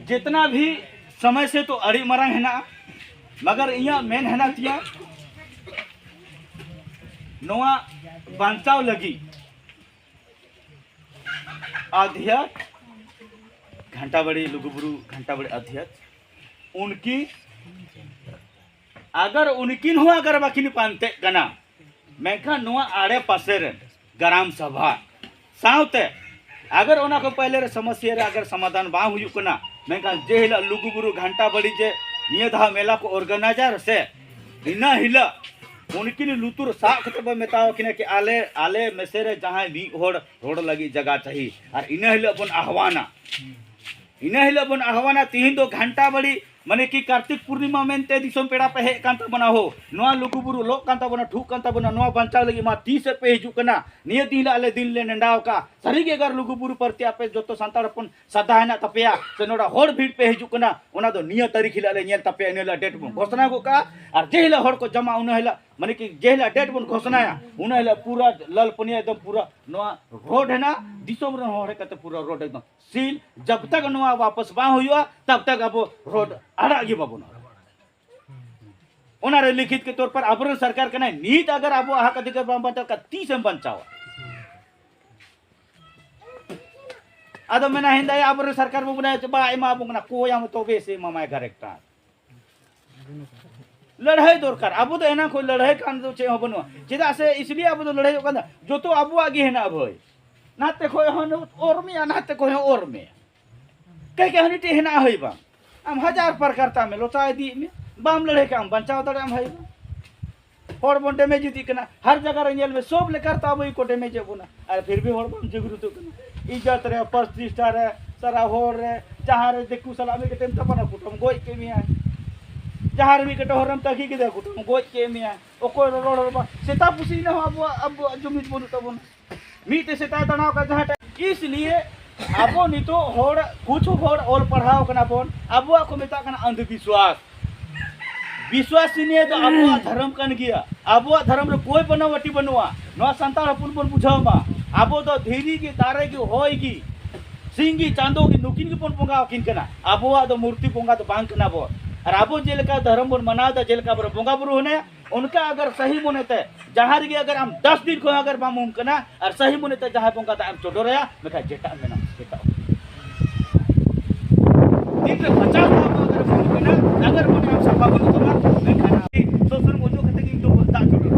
ᱡᱮᱛᱱᱟ ᱵᱷᱤ ᱥᱚᱢᱚᱭ ᱥᱮ ᱛᱚ ᱟᱹᱰᱤ ᱢᱟᱨᱟᱝ ᱦᱮᱱᱟᱜᱼᱟ, ᱢᱟᱜᱟᱨ ᱤᱧᱟᱹᱜ ᱢᱮᱱ ᱦᱮᱱᱟᱜ ᱛᱤᱧᱟᱹ ᱱᱚᱣᱟ ᱵᱟᱧᱪᱟᱣ ᱞᱟᱹᱜᱤᱫ ᱟᱫᱷᱭᱟᱛ ᱜᱷᱟᱱᱴᱟᱵᱟᱲᱤ, ᱞᱩᱜᱩᱵᱩᱨᱩ ᱜᱷᱟᱱᱴᱟᱵᱟᱲᱤ ᱟᱫᱷᱭᱟᱛ, ᱩᱱᱠᱤᱱ ᱟᱜᱟᱨ ᱩᱱᱠᱤᱱ ᱦᱚᱸ ᱟᱜᱟᱨ ᱵᱟᱹᱠᱤᱱ ᱯᱟᱱᱛᱮᱜ ᱠᱟᱱᱟ, ᱢᱮᱱᱠᱷᱟᱱ ᱱᱚᱣᱟ ᱟᱲᱮ ᱯᱟᱥᱮ ᱨᱮ ᱜᱨᱟᱢ ᱥᱟᱵᱷᱟ ᱥᱟᱶᱛᱮ ᱟᱜᱟᱨ ᱚᱱᱟ ᱠᱚ ᱯᱟᱦᱞᱮ ᱨᱮ ᱥᱚᱢᱚᱥᱭᱟ ᱨᱮ ᱟᱜᱟᱨ ᱥᱚᱢᱟᱫᱷᱟᱱ ᱵᱟᱝ ᱦᱩᱭᱩᱜ ᱠᱟᱱᱟ, ᱢᱮᱱᱠᱷᱟᱱ ᱡᱮ ᱦᱤᱞᱳᱜ ᱞᱩᱜᱩᱵᱩᱨᱩ ᱜᱷᱟᱱᱴᱟᱵᱟᱲᱤ ᱡᱮ ᱱᱤᱭᱟᱹ ᱫᱷᱟᱣ ᱢᱮᱞᱟ ᱠᱚ ᱚᱨᱜᱟᱱᱟᱭᱡᱟᱨ ᱥᱮ, ᱤᱱᱟᱹ ᱦᱤᱞᱳᱜ ᱩᱱᱠᱤᱱ ᱞᱩᱛᱩᱨ ᱥᱟᱵ ᱠᱟᱛᱮ ᱵᱚᱱ ᱢᱮᱛᱟᱣ ᱠᱤᱱᱟ ᱠᱤ ᱟᱞᱮ, ᱟᱞᱮ ᱢᱮᱥᱮ ᱨᱮ ᱡᱟᱦᱟᱸᱭ ᱢᱤᱫ ᱦᱚᱲ ᱨᱚᱲ ᱞᱟᱹᱜᱤᱫ ᱡᱟᱭᱜᱟ ᱪᱟᱹᱦᱤ, ᱟᱨ ᱤᱱᱟᱹ ᱦᱤᱞᱳᱜ ᱵᱚᱱ ᱟᱦᱣᱟᱱᱟ᱾ ᱤᱱᱟᱹ ᱦᱤᱞᱳᱜ ᱵᱚᱱ ᱟᱦᱣᱟᱱᱟ, ᱛᱤᱦᱤᱧ ᱫᱚ ᱜᱷᱟᱱᱴᱟ ᱵᱟᱲᱤ ᱢᱟᱱᱮ ᱠᱤ ᱠᱟᱨᱛᱤᱠ ᱯᱩᱨᱱᱤᱢᱟ ᱢᱮᱱᱛᱮ ᱫᱤᱥᱚᱢ ᱯᱮᱲᱟ ᱯᱮ ᱦᱮᱡ ᱠᱟᱱ ᱛᱟᱵᱚᱱᱟ ᱦᱳ, ᱱᱚᱣᱟ ᱞᱩᱜᱩᱵᱩᱨᱩ ᱞᱚᱜ ᱠᱟᱱ ᱛᱟᱵᱚᱱᱟ, ᱴᱷᱩᱜ ᱠᱟᱱ ᱛᱟᱵᱚᱱᱟ, ᱱᱚᱣᱟ ᱵᱟᱧᱪᱟᱣ ᱞᱟᱹᱜᱤᱫ ᱢᱟ ᱛᱤᱥ ᱯᱮ ᱦᱤᱡᱩᱜ ᱠᱟᱱᱟ? ᱱᱤᱭᱟᱹ ᱫᱤᱱ ᱦᱤᱞᱳᱜ ᱟᱞᱮ ᱫᱤᱱ ᱞᱮ ᱱᱮᱰᱟᱣ ᱟᱠᱟᱫᱼᱟ᱾ ᱥᱟᱹᱨᱤ ᱜᱮ ᱟᱜᱟᱨ ᱞᱩᱜᱩᱵᱩᱨᱩ ᱯᱨᱚᱛᱤ ᱟᱯᱮ ᱡᱚᱛᱚ ᱥᱟᱱᱛᱟᱲ ᱦᱚᱯᱚᱱ ᱥᱟᱫᱷᱟ ᱦᱮᱱᱟᱜ ᱛᱟᱯᱮᱭᱟ ᱥᱮ ᱱᱚᱰᱮ ᱦᱚᱲ ᱵᱷᱤᱲ ᱯᱮ ᱦᱤᱡᱩᱜ ᱠᱟᱱᱟ, ᱚᱱᱟ ᱫᱚ ᱱᱤᱭᱟᱹ ᱛᱟᱹᱨᱤᱠᱷ ᱦᱤᱞᱳᱜ ᱞᱮ ᱧᱮᱞ ᱛᱟᱯᱮᱭᱟ, ᱤᱱᱟᱹ ᱦᱤᱞᱳᱜ ᱰᱮᱴ ᱵᱚᱱ ᱜᱷᱳᱥᱚᱱᱟ ᱜᱚᱫ ᱠᱟᱜᱼᱟ᱾ ᱟᱨ ᱡᱮ ᱦᱤᱞᱳᱜ ᱦᱚᱲ ᱠᱚ ᱡᱟᱢᱟ ᱩᱱᱟᱹ ᱦᱤᱞᱳᱜ, ᱢᱟᱱᱮ ᱠᱤ ᱡᱮ ᱦᱤᱞᱳᱜ ᱰᱮᱴ ᱵᱚᱱ ᱜᱷᱳᱥᱚᱱᱟᱭᱟ ᱩᱱᱟᱹ ᱦᱤᱞᱳᱜ ᱯᱩᱨᱟᱹ ᱞᱟᱞ ᱯᱩᱱᱤᱭᱟ ᱮᱠᱫᱚᱢ ᱯᱩᱨᱟᱹ ᱱᱚᱣᱟ ᱨᱳᱰ ᱦᱮᱱᱟᱜᱼᱟ, ᱫᱤᱥᱚᱢ ᱨᱮᱱ ᱦᱚᱲ ᱦᱮᱡ ᱠᱟᱛᱮ ᱯᱩᱨᱟᱹ ᱨᱳᱰ ᱮᱠᱫᱚᱢ ᱥᱤᱞ᱾ ᱡᱟᱵ ᱛᱟᱠ ᱱᱚᱣᱟ ᱣᱟᱯᱚᱥ ᱵᱟᱝ ᱦᱩᱭᱩᱜᱼᱟ, ᱛᱟᱵ ᱛᱟᱠ ᱟᱵᱚ ᱨᱳᱰ ᱟᱲᱟᱜ ᱜᱮ ᱵᱟᱵᱚᱱ ᱟᱲᱟᱜᱟ᱾ ᱚᱱᱟᱨᱮ ᱞᱤᱠᱷᱤᱛ ᱠᱮ ᱛᱚᱨ ᱯᱟᱨ ᱟᱵᱚᱨᱮᱱ ᱥᱚᱨᱠᱟᱨ ᱠᱟᱱᱟᱭ, ᱱᱤᱛ ᱟᱜᱟᱨ ᱟᱵᱚᱣᱟᱜ ᱦᱚᱠ ᱚᱫᱷᱤᱠᱟᱨ ᱵᱟᱢ ᱵᱟᱧᱪᱟᱣ ᱠᱷᱟᱱ ᱛᱤᱥᱮᱢ ᱵᱟᱧᱪᱟᱣᱟ? ᱟᱫᱚ ᱢᱮᱱᱟ ᱦᱮᱸᱫᱟᱭᱟ ᱟᱵᱚᱨᱮᱱ ᱥᱚᱨᱠᱟᱨ ᱵᱚ ᱵᱮᱱᱟᱣ ᱪᱟᱵᱟ ᱮᱢᱟ ᱵᱚᱱ ᱠᱟᱱᱟ, ᱚᱠᱚᱭ ᱟᱢ ᱛᱚᱵᱮ ᱥᱮ ᱮᱢᱟᱢᱟᱭ ᱜᱟᱨᱮᱠᱴᱟᱨ᱾ ᱞᱟᱹᱲᱦᱟᱹᱭ ᱫᱚᱨᱠᱟᱨ, ᱟᱵᱚ ᱫᱚ ᱮᱱᱟᱝ ᱠᱷᱚᱱ ᱞᱟᱹᱲᱦᱟᱹᱭ ᱠᱟᱱ ᱫᱚ ᱪᱮᱫ ᱦᱚᱸ ᱵᱟᱹᱱᱩᱜᱼᱟ᱾ ᱪᱮᱫᱟᱜ ᱥᱮ ᱤᱥᱞᱤᱭᱮ ᱟᱵᱚ ᱫᱚ ᱞᱟᱹᱲᱦᱟᱹᱭᱚᱜ ᱠᱟᱱᱟ, ᱡᱚᱛᱚ ᱟᱵᱚᱣᱟᱜ ᱜᱮ ᱦᱮᱱᱟᱜᱼᱟ ᱵᱷᱟᱹᱭ᱾ ᱱᱟᱛᱮ ᱠᱷᱚᱡ ᱦᱚᱸ ᱚᱨ ᱢᱮᱭᱟ, ᱱᱟᱛᱮ ᱠᱷᱚᱡ ᱦᱚᱸ ᱚᱨ ᱢᱮᱭᱟ᱾ ᱠᱟᱹᱡ ᱠᱟᱹᱡ ᱦᱟᱹᱱᱤ ᱴᱷᱮᱡ ᱦᱮᱱᱟᱜᱼᱟ ᱦᱳᱭ ᱵᱟᱝ? ᱟᱢ ᱦᱟᱡᱟᱨ ᱯᱨᱚᱠᱟᱨ ᱛᱟᱢᱮ ᱞᱚᱪᱟ ᱤᱫᱤᱭᱮᱫ ᱢᱮ, ᱵᱟᱢ ᱞᱟᱹᱲᱦᱟᱹᱭ ᱠᱷᱟᱱ ᱟᱢ ᱵᱟᱧᱪᱟᱣ ᱫᱟᱲᱮᱭᱟᱜ ᱟᱢ ᱦᱳᱭ ᱵᱟᱝ? ᱦᱚᱲ ᱵᱚᱱ ᱰᱮᱢᱮᱡᱽ ᱤᱫᱤᱜ ᱠᱟᱱᱟ, ᱦᱟᱨ ᱡᱟᱭᱜᱟ ᱨᱮ ᱧᱮᱞ ᱢᱮ, ᱥᱚᱵ ᱞᱮᱠᱟ ᱛᱮ ᱟᱵᱚ ᱜᱮᱠᱚ ᱰᱮᱢᱮᱡᱽ ᱮᱫ ᱵᱚᱱᱟ, ᱟᱨ ᱯᱷᱤᱨ ᱵᱷᱤ ᱦᱚᱲ ᱵᱟᱢ ᱡᱟᱜᱽᱨᱩᱛᱚᱜ ᱠᱟᱱᱟ᱾ ᱤᱡᱽᱡᱚᱛ ᱨᱮ, ᱯᱨᱚᱛᱤᱥᱴᱷᱟ ᱨᱮ, ᱥᱟᱨᱟ ᱦᱚᱲ ᱨᱮ, ᱡᱟᱦᱟᱸ ᱨᱮ ᱫᱤᱠᱩ ᱥᱟᱞᱟᱜ ᱢᱤᱫ ᱠᱟᱛᱮᱢ ᱛᱟᱯᱟᱢᱟ, ᱠᱩᱴᱟᱹᱢ ᱜᱚᱡ ᱠᱮᱫ ᱢᱮᱭᱟ᱾ ᱡᱟᱦᱟᱸ ᱨᱮ ᱢᱤᱫ ᱠᱟᱹᱴᱤᱡ ᱦᱚᱲᱮᱢ ᱛᱟᱹᱠᱤ ᱠᱮᱫᱮᱭᱟ, ᱠᱩᱴᱟᱹᱢ ᱜᱚᱡ ᱠᱮᱫ ᱢᱮᱭᱟ᱾ ᱚᱠᱚᱭ ᱨᱚᱲ ᱨᱚᱲ ᱵᱟᱝ, ᱥᱮᱛᱟ ᱯᱩᱥᱤ ᱤᱱᱟᱹ ᱦᱚᱸ ᱟᱵᱚᱣᱟᱜ, ᱟᱵᱚᱣᱟᱜ ᱡᱩᱢᱤᱫ ᱵᱟᱹᱱᱩᱜ ᱛᱟᱵᱚᱱᱟ᱾ ᱢᱤᱫᱴᱮᱡ ᱥᱮᱛᱟᱭ ᱫᱟᱬᱟ ᱟᱠᱟᱫ ᱡᱟᱦᱟᱸᱴᱟᱜ᱾ ᱤᱥᱞᱤᱭᱮ ᱟᱵᱚ ᱱᱤᱛᱚᱜ ᱦᱚᱲ, ᱠᱩᱪᱷᱩ ᱦᱚᱲ ᱚᱞ ᱯᱟᱲᱦᱟᱣ ᱠᱟᱱᱟ ᱵᱚᱱ, ᱟᱵᱚᱣᱟᱜ ᱠᱚ ᱢᱮᱛᱟᱜ ᱠᱟᱱᱟ ᱟᱱᱫᱷ ᱵᱤᱥᱣᱟᱥ᱾ ᱵᱤᱥᱣᱟᱥ ᱱᱤᱭᱮ ᱫᱚ ᱟᱵᱚᱣᱟᱜ ᱫᱷᱚᱨᱚᱢ ᱠᱟᱱ ᱜᱮᱭᱟ, ᱟᱵᱚᱣᱟᱜ ᱫᱷᱚᱨᱚᱢ ᱨᱮ ᱠᱳᱭ ᱵᱟᱱᱟᱣᱟᱴᱤ ᱵᱟᱹᱱᱩᱜᱼᱟ᱾ ᱱᱚᱣᱟ ᱥᱟᱱᱛᱟᱲ ᱦᱚᱯᱚᱱ ᱵᱚᱱ ᱵᱩᱡᱷᱟᱹᱣ ᱢᱟ, ᱟᱵᱚ ᱫᱚ ᱫᱷᱤᱨᱤ ᱜᱮ, ᱫᱟᱨᱮ ᱜᱮ, ᱦᱚᱭ ᱜᱮ, ᱥᱤᱧ ᱜᱮ, ᱪᱟᱸᱫᱚ ᱜᱮ, ᱱᱩᱠᱤᱱ ᱜᱮᱵᱚᱱ ᱵᱚᱸᱜᱟ ᱟᱹᱠᱤᱱ ᱠᱟᱱᱟ᱾ ᱟᱵᱚᱣᱟᱜ ᱫᱚ ᱢᱩᱨᱛᱤ ᱵᱚᱸᱜᱟ ᱫᱚ ᱵᱟᱝ ᱠᱟᱱᱟ ᱵᱚᱱ᱾ ᱟᱨ ᱟᱵᱚ ᱡᱮᱞᱮᱠᱟ ᱫᱷᱚᱨᱚᱢ ᱵᱚᱱ ᱢᱟᱱᱟᱣ ᱮᱫᱟ, ᱡᱮᱞᱮᱠᱟ ᱟᱵᱚᱨᱮᱱ ᱵᱚᱸᱜᱟ ᱵᱩᱨᱩ ᱦᱮᱱᱟᱭᱟ, ᱚᱱᱠᱟ ᱟᱜᱟᱨ ᱥᱟᱦᱤ ᱢᱚᱱᱮ ᱛᱮ ᱡᱟᱦᱟᱸ ᱨᱮᱜᱮ ᱟᱜᱟᱨ ᱟᱢ ᱫᱟᱥ ᱫᱤᱱ ᱠᱷᱚᱱ ᱟᱜᱟᱨ ᱵᱟᱢ ᱩᱢ ᱠᱟᱱᱟ ᱟᱨ ᱥᱟᱦᱤ ᱢᱚᱱᱮ ᱛᱮ ᱡᱟᱦᱟᱸᱭ ᱵᱚᱸᱜᱟ ᱫᱟᱜ ᱮᱢ ᱪᱚᱰᱚᱨᱟᱭᱟ, ᱢᱮᱱᱠᱷᱟᱱ ᱡᱮᱴᱟ ᱢᱮᱱᱟᱢ ᱥᱮᱴᱟ᱾ ᱛᱤᱱ ᱨᱮ ᱵᱟᱸᱪᱟᱣ ᱛᱟᱦᱮᱸ ᱟᱜᱟᱨ ᱩᱢ ᱠᱟᱱᱟ, ᱟᱜᱟᱨ ᱢᱚᱱᱮ ᱟᱢ ᱥᱟᱯᱷᱟ ᱵᱟᱹᱱᱩᱜ ᱛᱟᱢᱟ, ᱢᱮᱱᱠᱷᱟᱱ ᱟᱢ ᱥᱩᱥᱩᱨ ᱚᱡᱚᱜ ᱠᱟᱛᱮ ᱜᱮ ᱤᱧ ᱫᱚ ᱫᱟᱜ ᱪᱚᱰᱚᱨ᱾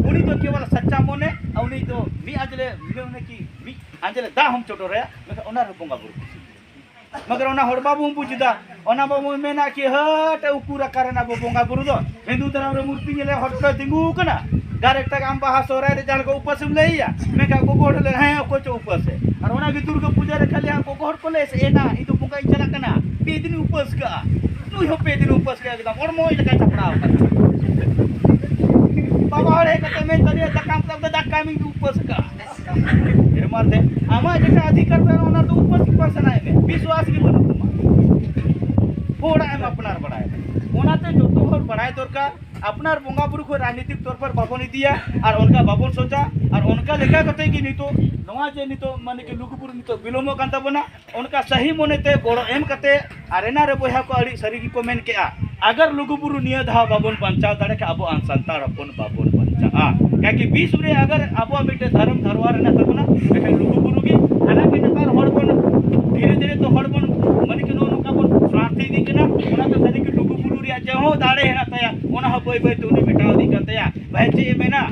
ᱩᱱᱤ ᱫᱚ ᱠᱮᱵᱚᱞ ᱥᱟᱪᱪᱟ ᱢᱚᱱᱮ, ᱟᱨ ᱩᱱᱤ ᱫᱚ ᱢᱤᱫ ᱟᱸᱡᱞᱮ, ᱢᱤᱫ ᱩᱱᱤ ᱠᱤ ᱢᱤᱫ ᱟᱸᱡᱞᱮ ᱫᱟᱜ ᱦᱚᱸᱢ ᱪᱚᱰᱚᱨᱟᱭᱟ, ᱢᱮᱱᱠᱷᱟᱱ ᱚᱱᱟ ᱨᱮᱦᱚᱸ ᱵᱚᱸᱜᱟ ᱵᱩᱨᱩ ᱠᱩᱥᱤ᱾ ᱢᱟᱜᱟᱨ ᱚᱱᱟ ᱦᱚᱲ ᱵᱟᱵᱚᱱ ᱵᱩᱡᱽ ᱮᱫᱟ᱾ ᱚᱱᱟ ᱵᱟᱵᱚᱱ ᱢᱮᱱᱟ ᱠᱤ ᱦᱟᱹᱴ ᱩᱠᱩᱨ ᱟᱠᱟᱨᱮᱱ ᱟᱵᱚ ᱵᱚᱸᱜᱟ ᱵᱩᱨᱩ ᱫᱚ᱾ ᱦᱤᱱᱫᱩ ᱫᱷᱚᱨᱚᱢ ᱨᱮ ᱢᱩᱨᱛᱤ ᱧᱮᱞᱮ ᱦᱚᱲ ᱫᱚ ᱛᱤᱸᱜᱩ ᱟᱠᱟᱱᱟ᱾ ᱰᱟᱭᱨᱮᱠᱴ ᱟᱢ ᱵᱟᱦᱟ ᱥᱚᱦᱨᱟᱭ ᱨᱮ ᱡᱟᱦᱟᱸ ᱞᱮᱠᱟ ᱩᱯᱟᱹᱥ ᱮᱢ ᱞᱟᱹᱭᱟ, ᱢᱮᱱᱠᱷᱟᱱ ᱜᱚᱜᱚ ᱦᱚᱲ ᱞᱟᱹᱭ, ᱦᱮᱸ, ᱚᱠᱚᱭ ᱪᱚ ᱩᱯᱟᱹᱥ ᱮ᱾ ᱟᱨ ᱚᱱᱟ ᱜᱮ ᱫᱩᱨᱜᱟᱹ ᱯᱩᱡᱟᱹ ᱨᱮ ᱠᱷᱟᱹᱞᱤ ᱦᱟᱸᱜ ᱜᱚᱜᱚ ᱦᱚᱲ ᱠᱚ ᱞᱟᱹᱭ ᱥᱮ, ᱮᱱᱟ ᱤᱧ ᱫᱚ ᱵᱚᱸᱜᱟᱧ ᱪᱟᱞᱟᱜ ᱠᱟᱱᱟ, ᱯᱮ ᱫᱤᱱ ᱩᱯᱟᱹᱥ ᱠᱟᱜᱼᱟ᱾ ᱱᱩᱭ ᱦᱚᱸ ᱯᱮ ᱫᱤᱱ ᱩᱯᱟᱹᱥ ᱠᱟᱜᱼᱟ, ᱮᱠᱫᱚᱢ ᱦᱚᱲᱢᱚ ᱞᱮᱠᱟᱭ ᱥᱟᱯᱲᱟᱣ ᱠᱟᱱᱟ᱾ ᱵᱟᱵᱟ ᱦᱚᱲ ᱦᱮᱡ ᱠᱟᱛᱮ ᱢᱮᱱ ᱫᱟᱲᱮᱭᱟᱜᱼᱟ, ᱫᱟᱠᱟᱢ ᱠᱟᱜ ᱫᱚ ᱫᱟᱠᱟ ᱢᱤᱧ ᱩᱯᱟᱹᱥ ᱠᱟᱜᱼᱟ᱾ ᱮᱨ ᱢᱟᱨᱛᱮ ᱟᱢᱟᱜ ᱡᱮᱴᱟ ᱚᱫᱷᱤᱠᱟᱨ ᱛᱟᱦᱮᱱᱟ, ᱚᱱᱟ ᱫᱚ ᱩᱯᱟᱹᱥ ᱩᱯᱟᱹᱥ ᱥᱟᱱᱟᱭᱮᱫ ᱢᱮ, ᱵᱤᱥᱣᱟᱥ ᱜᱮ ᱵᱟᱹᱱᱩᱜ ᱛᱟᱢᱟ᱾ ᱦᱚᱲᱟᱜ ᱮᱢ ᱟᱯᱱᱟᱨ ᱵᱟᱲᱟᱭᱟ᱾ ᱚᱱᱟᱛᱮ ᱡᱚᱛᱚ ᱦᱚᱲ ᱵᱟᱲᱟᱭ ᱫᱚᱨᱠᱟᱨ, ᱟᱯᱱᱟᱨ ᱵᱚᱸᱜᱟ ᱵᱩᱨᱩ ᱠᱷᱚᱱ ᱨᱟᱡᱽᱱᱤᱛᱤᱠ ᱛᱚᱨ ᱯᱚᱨ ᱵᱟᱵᱚᱱ ᱤᱫᱤᱭᱟ, ᱟᱨ ᱚᱱᱠᱟ ᱵᱟᱵᱚᱱ ᱥᱚᱪᱟ, ᱟᱨ ᱚᱱᱠᱟ ᱞᱮᱠᱟ ᱠᱟᱛᱮ ᱜᱮ ᱱᱤᱛᱚᱜ ᱱᱚᱣᱟ ᱡᱮ ᱱᱤᱛᱚᱜ ᱢᱟᱱᱮ ᱠᱤ ᱞᱩᱜᱩ ᱵᱩᱨᱩ ᱱᱤᱛᱚᱜ ᱵᱤᱞᱚᱢᱚᱜ ᱠᱟᱱ ᱛᱟᱵᱚᱱᱟ, ᱚᱱᱠᱟ ᱥᱟᱹᱦᱤ ᱢᱚᱱᱮᱛᱮ ᱜᱚᱲᱚ ᱮᱢ ᱠᱟᱛᱮ, ᱟᱨ ᱮᱱᱟ ᱨᱮ ᱵᱚᱭᱦᱟ ᱠᱚ ᱟᱹᱰᱤ ᱥᱟᱹᱨᱤ ᱜᱮᱠᱚ ᱢᱮᱱ ᱠᱮᱜᱼᱟ, ᱟᱜᱟᱨ ᱞᱩᱜᱩ ᱵᱩᱨᱩ ᱱᱤᱭᱟᱹ ᱫᱷᱟᱣ ᱵᱟᱵᱚᱱ ᱵᱟᱧᱪᱟᱣ ᱫᱟᱲᱮ ᱠᱷᱟᱱ ᱟᱵᱚ ᱟᱱ ᱥᱟᱱᱛᱟᱲ ᱦᱚᱯᱚᱱ ᱵᱟᱵᱚᱱ ᱵᱟᱧᱪᱟᱜᱼᱟ᱾ ᱠᱟᱠᱤ ᱵᱤᱥ ᱨᱮ ᱟᱜᱟᱨ ᱟᱵᱚᱣᱟᱜ ᱢᱤᱫᱴᱮᱱ ᱫᱷᱚᱨᱚᱢ ᱫᱷᱟᱨᱣᱟ ᱨᱮᱱᱟᱜ ᱛᱟᱵᱚᱱᱟ, ᱮᱱᱠᱷᱟᱱ ᱞᱩᱜᱩ ᱵᱩᱨᱩ ᱜᱮ ᱦᱟᱱᱟ ᱜᱮ ᱱᱮᱛᱟᱨ ᱦᱚᱲ ᱵᱚᱱ ᱫᱷᱤᱨᱮ ᱫᱷᱤᱨᱮ ᱛᱚ ᱦᱚᱲ ᱵᱚᱱ ᱢᱟᱱᱮ ᱠᱤ ᱱᱚᱜᱼᱚ ᱱᱚᱝᱠᱟ ᱵᱚᱱ ᱥᱟᱨᱛᱷᱤ ᱤᱫᱤᱜ ᱠᱟᱱᱟ᱾ ᱚᱱᱟ ᱫᱚ ᱥᱟᱹᱨᱤ ᱜᱮ ᱞᱩᱜᱩ ᱵᱩᱨᱩ ᱨᱮᱭᱟᱜ ᱡᱮ ᱦᱚᱸ ᱫᱟᱲᱮ ᱦᱮᱱᱟᱜ ᱛᱟᱭᱟ, ᱚᱱᱟ ᱦᱚᱸ ᱵᱟᱹᱭ ᱵᱟᱹᱭ ᱛᱮ ᱩᱱᱤ ᱢᱮᱴᱟᱣ ᱤᱫᱤᱜ ᱠᱟᱱ ᱛᱟᱭᱟ᱾ ᱵᱷᱟᱭ ᱪᱮᱫ ᱮ ᱢᱮᱱᱟ,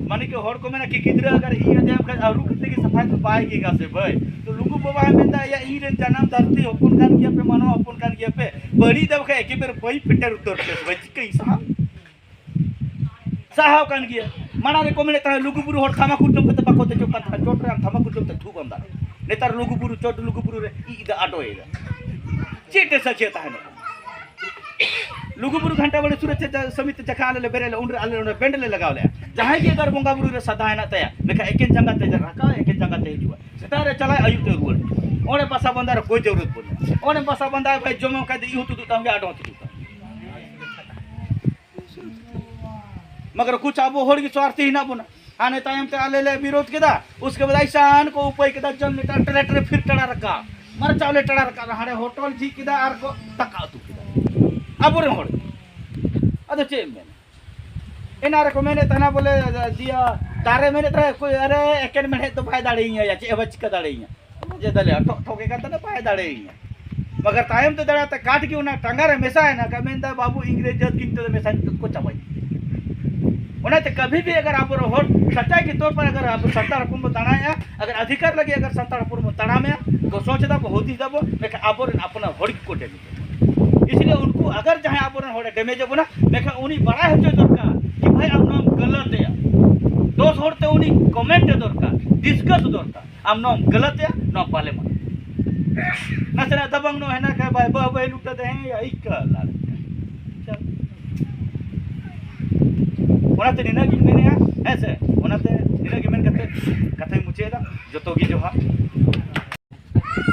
ᱢᱟᱱᱮ ᱠᱤ ᱦᱚᱲ ᱠᱚ ᱢᱮᱱᱟ ᱠᱤ ᱜᱤᱫᱽᱨᱟᱹ ᱟᱜᱟᱨ ᱤᱧ ᱟᱫᱮᱭᱟᱢ ᱠᱷᱟᱡ ᱟᱹᱨᱩ ᱠᱟᱛᱮ ᱜᱮ ᱥᱟᱯᱷᱟᱭ ᱫᱚ ᱵᱟᱭ ᱜᱮᱜᱟ ᱥᱮ ᱵᱷᱟᱹᱭ᱾ ᱛᱚ ᱞᱩᱜᱩ ᱵᱟᱵᱟᱭ ᱢᱮᱱᱫᱟ, ᱮᱭᱟ ᱤᱧ ᱨᱮᱱ ᱡᱟᱱᱟᱢ ᱫᱷᱟᱹᱨᱛᱤ ᱦᱚᱯᱚᱱ ᱠᱟᱱ ᱜᱮᱭᱟ ᱯᱮ, ᱢᱟᱱᱣᱟ ᱦᱚᱯᱚᱱ ᱠᱟᱱ ᱜᱮᱭᱟ ᱯᱮ, ᱵᱟᱹᱲᱤᱡ ᱫᱚ ᱵᱟᱠᱷᱟᱡ ᱮᱠᱮᱵᱟᱨᱮ ᱵᱟᱹᱧ ᱯᱮᱴᱮᱨ ᱩᱛᱟᱹᱨ ᱯᱮ ᱵᱷᱟᱹᱭ, ᱪᱤᱠᱟᱹᱧ ᱥᱟᱦᱟᱣ? ᱥᱟᱦᱟᱣ ᱠᱟᱱ ᱜᱮᱭᱟ᱾ ᱢᱟᱲᱟᱝ ᱨᱮ ᱠᱚ ᱢᱮᱱᱮᱫ ᱛᱟᱦᱮᱸ ᱞᱩᱜᱩ ᱵᱩᱨᱩ ᱦᱚᱲ ᱛᱷᱟᱢᱟᱠᱩᱨ ᱡᱚᱢ ᱠᱟᱛᱮ ᱵᱟᱠᱚ ᱫᱮᱡᱚᱜ ᱠᱟᱱ ᱛᱟᱦᱮᱸ, ᱪᱚᱴ ᱨᱮ ᱟᱢ ᱛᱷᱟᱢᱟᱠᱩᱨ ᱡᱚᱢ ᱛᱮ ᱛᱷᱩ ᱵᱟᱢ ᱫᱟᱲᱮᱭᱟᱜᱼᱟ᱾ ᱱᱮᱛᱟᱨ ᱞᱩᱜᱩ ᱵᱩᱨᱩ, ᱪᱚᱴ ᱞᱩᱜᱩ ᱵᱩᱨᱩ ᱨᱮ ᱤᱡ ᱫᱟ ᱟᱰᱚᱭᱮᱫᱟ᱾ ᱪᱮᱫ ᱮ ᱥᱟᱹᱠᱷᱭᱟᱹ ᱛᱟᱦᱮᱱᱟ? ᱞᱩᱜᱩ ᱵᱩᱨᱩ ᱜᱷᱟᱱᱴᱟ ᱵᱟᱲᱮ ᱥᱩᱨ ᱨᱮ ᱪᱮᱫ ᱥᱚᱢᱤᱛᱤ ᱡᱟᱠᱷᱟ ᱟᱞᱮ ᱞᱮ ᱵᱮᱨᱮᱫ ᱞᱮ, ᱩᱱᱨᱮ ᱟᱞᱮ ᱱᱚᱰᱮ ᱵᱮᱱᱰ ᱞᱮ ᱞᱟᱜᱟᱣ ᱞᱮᱜᱼᱟ᱾ ᱡᱟᱦᱟᱸᱭ ᱜᱮ ᱟᱜᱟᱨ ᱵᱚᱸᱜᱟ ᱵᱩᱨᱩ ᱨᱮ ᱥᱟᱫᱷᱟ ᱦᱮᱱᱟᱜ ᱛᱟᱭᱟ, ᱢᱮᱱᱠᱷᱟᱱ ᱮᱠᱮᱱ ᱡᱟᱸᱜᱟ ᱛᱮ ᱨᱟᱠᱟᱵ, ᱮᱠᱮᱱ ᱡᱟᱸᱜᱟ ᱛᱮ ᱦᱤᱡᱩᱜᱼᱟ᱾ ᱥᱮᱛᱟᱜ ᱨᱮ ᱪᱟᱞᱟᱜ, ᱟᱹᱭᱩᱵ ᱛᱮ ᱨᱩᱣᱟᱹᱲ᱾ ᱚᱸᱰᱮ ᱵᱟᱥᱟ ᱵᱟᱸᱫᱟ ᱨᱮ ᱠᱚᱭ ᱡᱟᱹᱨᱩᱲ ᱵᱟᱹᱱᱩᱜᱼᱟ᱾ ᱚᱸᱰᱮ ᱵᱟᱥᱟ ᱵᱟᱸᱫᱟ ᱠᱷᱟᱡ ᱡᱚᱢ ᱠᱷᱟᱡ ᱫᱚ ᱤᱧ ᱦᱚᱸ ᱛᱩᱫᱩᱜ ᱛᱟᱢ ᱜᱮ, ᱟᱰᱚ ᱦᱚᱸ ᱛᱩᱫᱩᱜ ᱛᱟᱢ ᱜᱮ᱾ ᱢᱟᱜᱟᱨ ᱠᱩᱪ ᱟᱵᱚ ᱦᱚᱲ ᱜᱮ ᱥᱣᱟᱨᱛᱷᱤ ᱦᱮᱱᱟᱜ ᱵᱚᱱᱟ᱾ ᱦᱟᱱᱮ ᱛᱟᱭᱚᱢ ᱛᱮ ᱟᱞᱮ ᱞᱮ ᱵᱤᱨᱳᱫ ᱠᱮᱫᱟ, ᱩᱥᱠᱮ ᱵᱟᱫ ᱟᱭᱥᱟᱱ ᱠᱚ ᱩᱯᱟᱹᱭ ᱠᱮᱫᱟ, ᱡᱚᱱ ᱞᱮᱴᱟᱨ ᱴᱨᱮ ᱴᱨᱮ ᱯᱷᱤᱨ ᱴᱟᱲᱟ ᱨᱟᱠᱟᱵ, ᱢᱟᱨᱪᱟᱣ ᱞᱮ ᱴᱟᱲᱟ ᱨᱟᱠᱟᱵ, ᱦᱟᱸᱰᱮ ᱦᱳᱴᱚᱞ ᱡᱷᱤᱡ ᱠᱮᱫᱟ ᱟᱨ ᱠᱚ ᱫᱟᱠᱟ ᱩᱛᱩ ᱠᱮᱫᱟ ᱟᱵᱚᱨᱮᱱ ᱦᱚᱲ᱾ ᱟᱫᱚ ᱪᱮᱫ ᱮᱢ ᱢᱮᱱᱟ? ᱮᱱᱟ ᱨᱮᱠᱚ ᱢᱮᱱᱮᱫ ᱛᱟᱦᱮᱱᱟ ᱵᱚᱞᱮ, ᱫᱤᱭᱟ ᱫᱟᱨᱮ ᱢᱮᱱᱮᱫ ᱛᱟᱦᱮᱱᱟ, ᱚᱠᱚᱭ, ᱟᱨᱮ ᱮᱠᱮᱱ ᱢᱮᱲᱦᱮᱫ ᱫᱚ ᱵᱟᱭ ᱫᱟᱲᱮᱭᱟᱹᱧᱟ, ᱪᱮᱫ ᱦᱚᱸ ᱵᱟᱭ ᱪᱤᱠᱟᱹ ᱫᱟᱲᱮᱭᱟᱹᱧᱟ᱾ ᱡᱮ ᱫᱟᱞᱮ ᱴᱷᱚᱠ ᱴᱷᱚᱠᱮ ᱠᱟᱱ ᱛᱟᱦᱮᱱᱟ, ᱵᱟᱭ ᱫᱟᱲᱮᱭᱟᱹᱧᱟ᱾ ᱢᱟᱜᱟᱨ ᱛᱟᱭᱚᱢ ᱛᱮ ᱫᱟᱲᱮᱭᱟᱜ ᱛᱮ ᱠᱟᱴ ᱜᱮ ᱚᱱᱟ ᱴᱟᱸᱜᱟ ᱨᱮ ᱢᱮᱥᱟᱭᱮᱱᱟ, ᱠᱟ ᱢᱮᱱᱫᱟ, "ᱵᱟᱹᱵᱩ, ᱤᱝᱨᱮᱡᱽ ᱡᱟᱹᱛ ᱠᱤᱱᱛᱩ ᱢᱮᱥᱟ ᱠᱟᱛᱮ ᱠᱚ ᱪᱟᱵᱟᱭᱟ᱾" ᱚᱱᱟᱛᱮ ᱠᱟᱵᱷᱤ ᱵᱷᱤ ᱟᱜᱟᱨ ᱟᱵᱚ ᱦᱚᱲ ᱥᱟᱪᱟᱭ ᱠᱮ ᱛᱚᱨ ᱯᱟᱨ ᱟᱜᱟᱨ ᱟᱵᱚ ᱥᱟᱱᱛᱟᱲ ᱦᱚᱯᱚᱱ ᱵᱚᱱ ᱫᱟᱬᱟᱭᱟ, ᱟᱜᱟᱨ ᱚᱫᱷᱤᱠᱟᱨ ᱞᱟᱹᱜᱤᱫ ᱟᱜᱟᱨ ᱥᱟᱱᱛᱟᱲ ᱦᱚᱯᱚᱱ ᱵᱚᱱ ᱛᱟᱲᱟᱢᱮᱜᱼᱟ, ᱛᱚ ᱥᱚᱪ ᱫᱟᱵᱚ, ᱦᱩᱫᱤᱥ ᱫᱟᱵᱚ, ᱢᱮᱱᱠᱷᱟᱱ ᱟᱵᱚᱨᱮᱱ ᱟᱯᱱᱟᱨ ᱦᱚᱲ ᱜᱮᱠᱚ ᱰᱮᱢᱮᱡᱽ᱾ ᱤᱥᱞᱤᱭᱮ ᱩᱱᱠᱩ ᱟᱜᱟᱨ ᱡᱟᱦᱟᱸᱭ ᱟᱵᱚᱨᱮᱱ ᱦᱚᱲᱮ ᱰᱮᱢᱮᱡᱽ ᱮᱫ ᱵᱚᱱᱟ, ᱢᱮᱱᱠᱷᱟᱱ ᱩᱱᱤ ᱵᱟᱲᱟᱭ ᱦᱚᱪᱚᱭ ᱫᱚᱨᱠᱟᱨ ᱠᱤ ᱵᱷᱟᱭ ᱟᱢ ᱱᱚᱣᱟᱢ ᱜᱟᱞᱟᱛ ᱮᱭᱟ, ᱫᱚᱥ ᱦᱚᱲ ᱛᱮ ᱩᱱᱤ ᱠᱚᱢᱮᱱᱴ ᱮ ᱫᱚᱨᱠᱟᱨ, ᱰᱤᱥᱠᱟᱥ ᱫᱚᱨᱠᱟᱨ᱾ ᱟᱢ ᱱᱚᱣᱟᱢ ᱜᱟᱞᱟᱛ ᱮᱭᱟ, ᱱᱚᱣᱟ ᱵᱟᱞᱮ ᱢᱟᱱᱟ᱾ ᱱᱟᱥᱮᱱᱟᱜ ᱫᱚᱵᱚᱝ ᱱᱚ ᱦᱮᱱᱟ ᱠᱟ ᱵᱟᱭ ᱵᱟᱭ ᱵᱟᱭ ᱞᱩᱴᱟ ᱫᱮ ᱦᱮᱸ ᱭᱟ ᱤᱠᱟ ᱞᱟᱲ᱾ ᱚᱱᱟᱛᱮ ᱱᱤᱱᱟᱹᱜ ᱜᱤᱧ ᱢᱮᱱᱮᱫᱼᱟ, ᱦᱮᱸ ᱥᱮ? ᱚᱱᱟᱛᱮ ᱱᱤᱱᱟᱹᱜ ᱜᱮ ᱢᱮᱱ ᱠᱟᱛᱮ ᱠᱟᱛᱷᱟᱧ ᱢᱩᱪᱟᱹᱫ ᱮᱫᱟ᱾ ᱡᱚᱛᱚ ᱜᱮ ᱡᱚᱦᱟᱨ᱾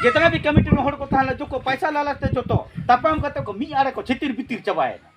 ᱡᱮᱛᱱᱟ ᱵᱤ ᱠᱚᱢᱤᱴᱤ ᱨᱮᱱ ᱦᱚᱲ ᱠᱚ ᱛᱟᱦᱮᱸ ᱞᱮᱱᱟ, ᱡᱚᱛᱚ ᱯᱟᱭᱥᱟ ᱞᱟᱞᱟᱪ ᱛᱮ ᱡᱚᱛᱚ ᱛᱟᱯᱟᱢ ᱠᱟᱛᱮ ᱠᱚ ᱢᱤᱫ ᱟᱲᱮ ᱠᱚ ᱪᱷᱤᱛᱤᱨ ᱵᱤᱛᱤᱨ ᱪᱟᱵᱟᱭᱮᱱᱟ᱾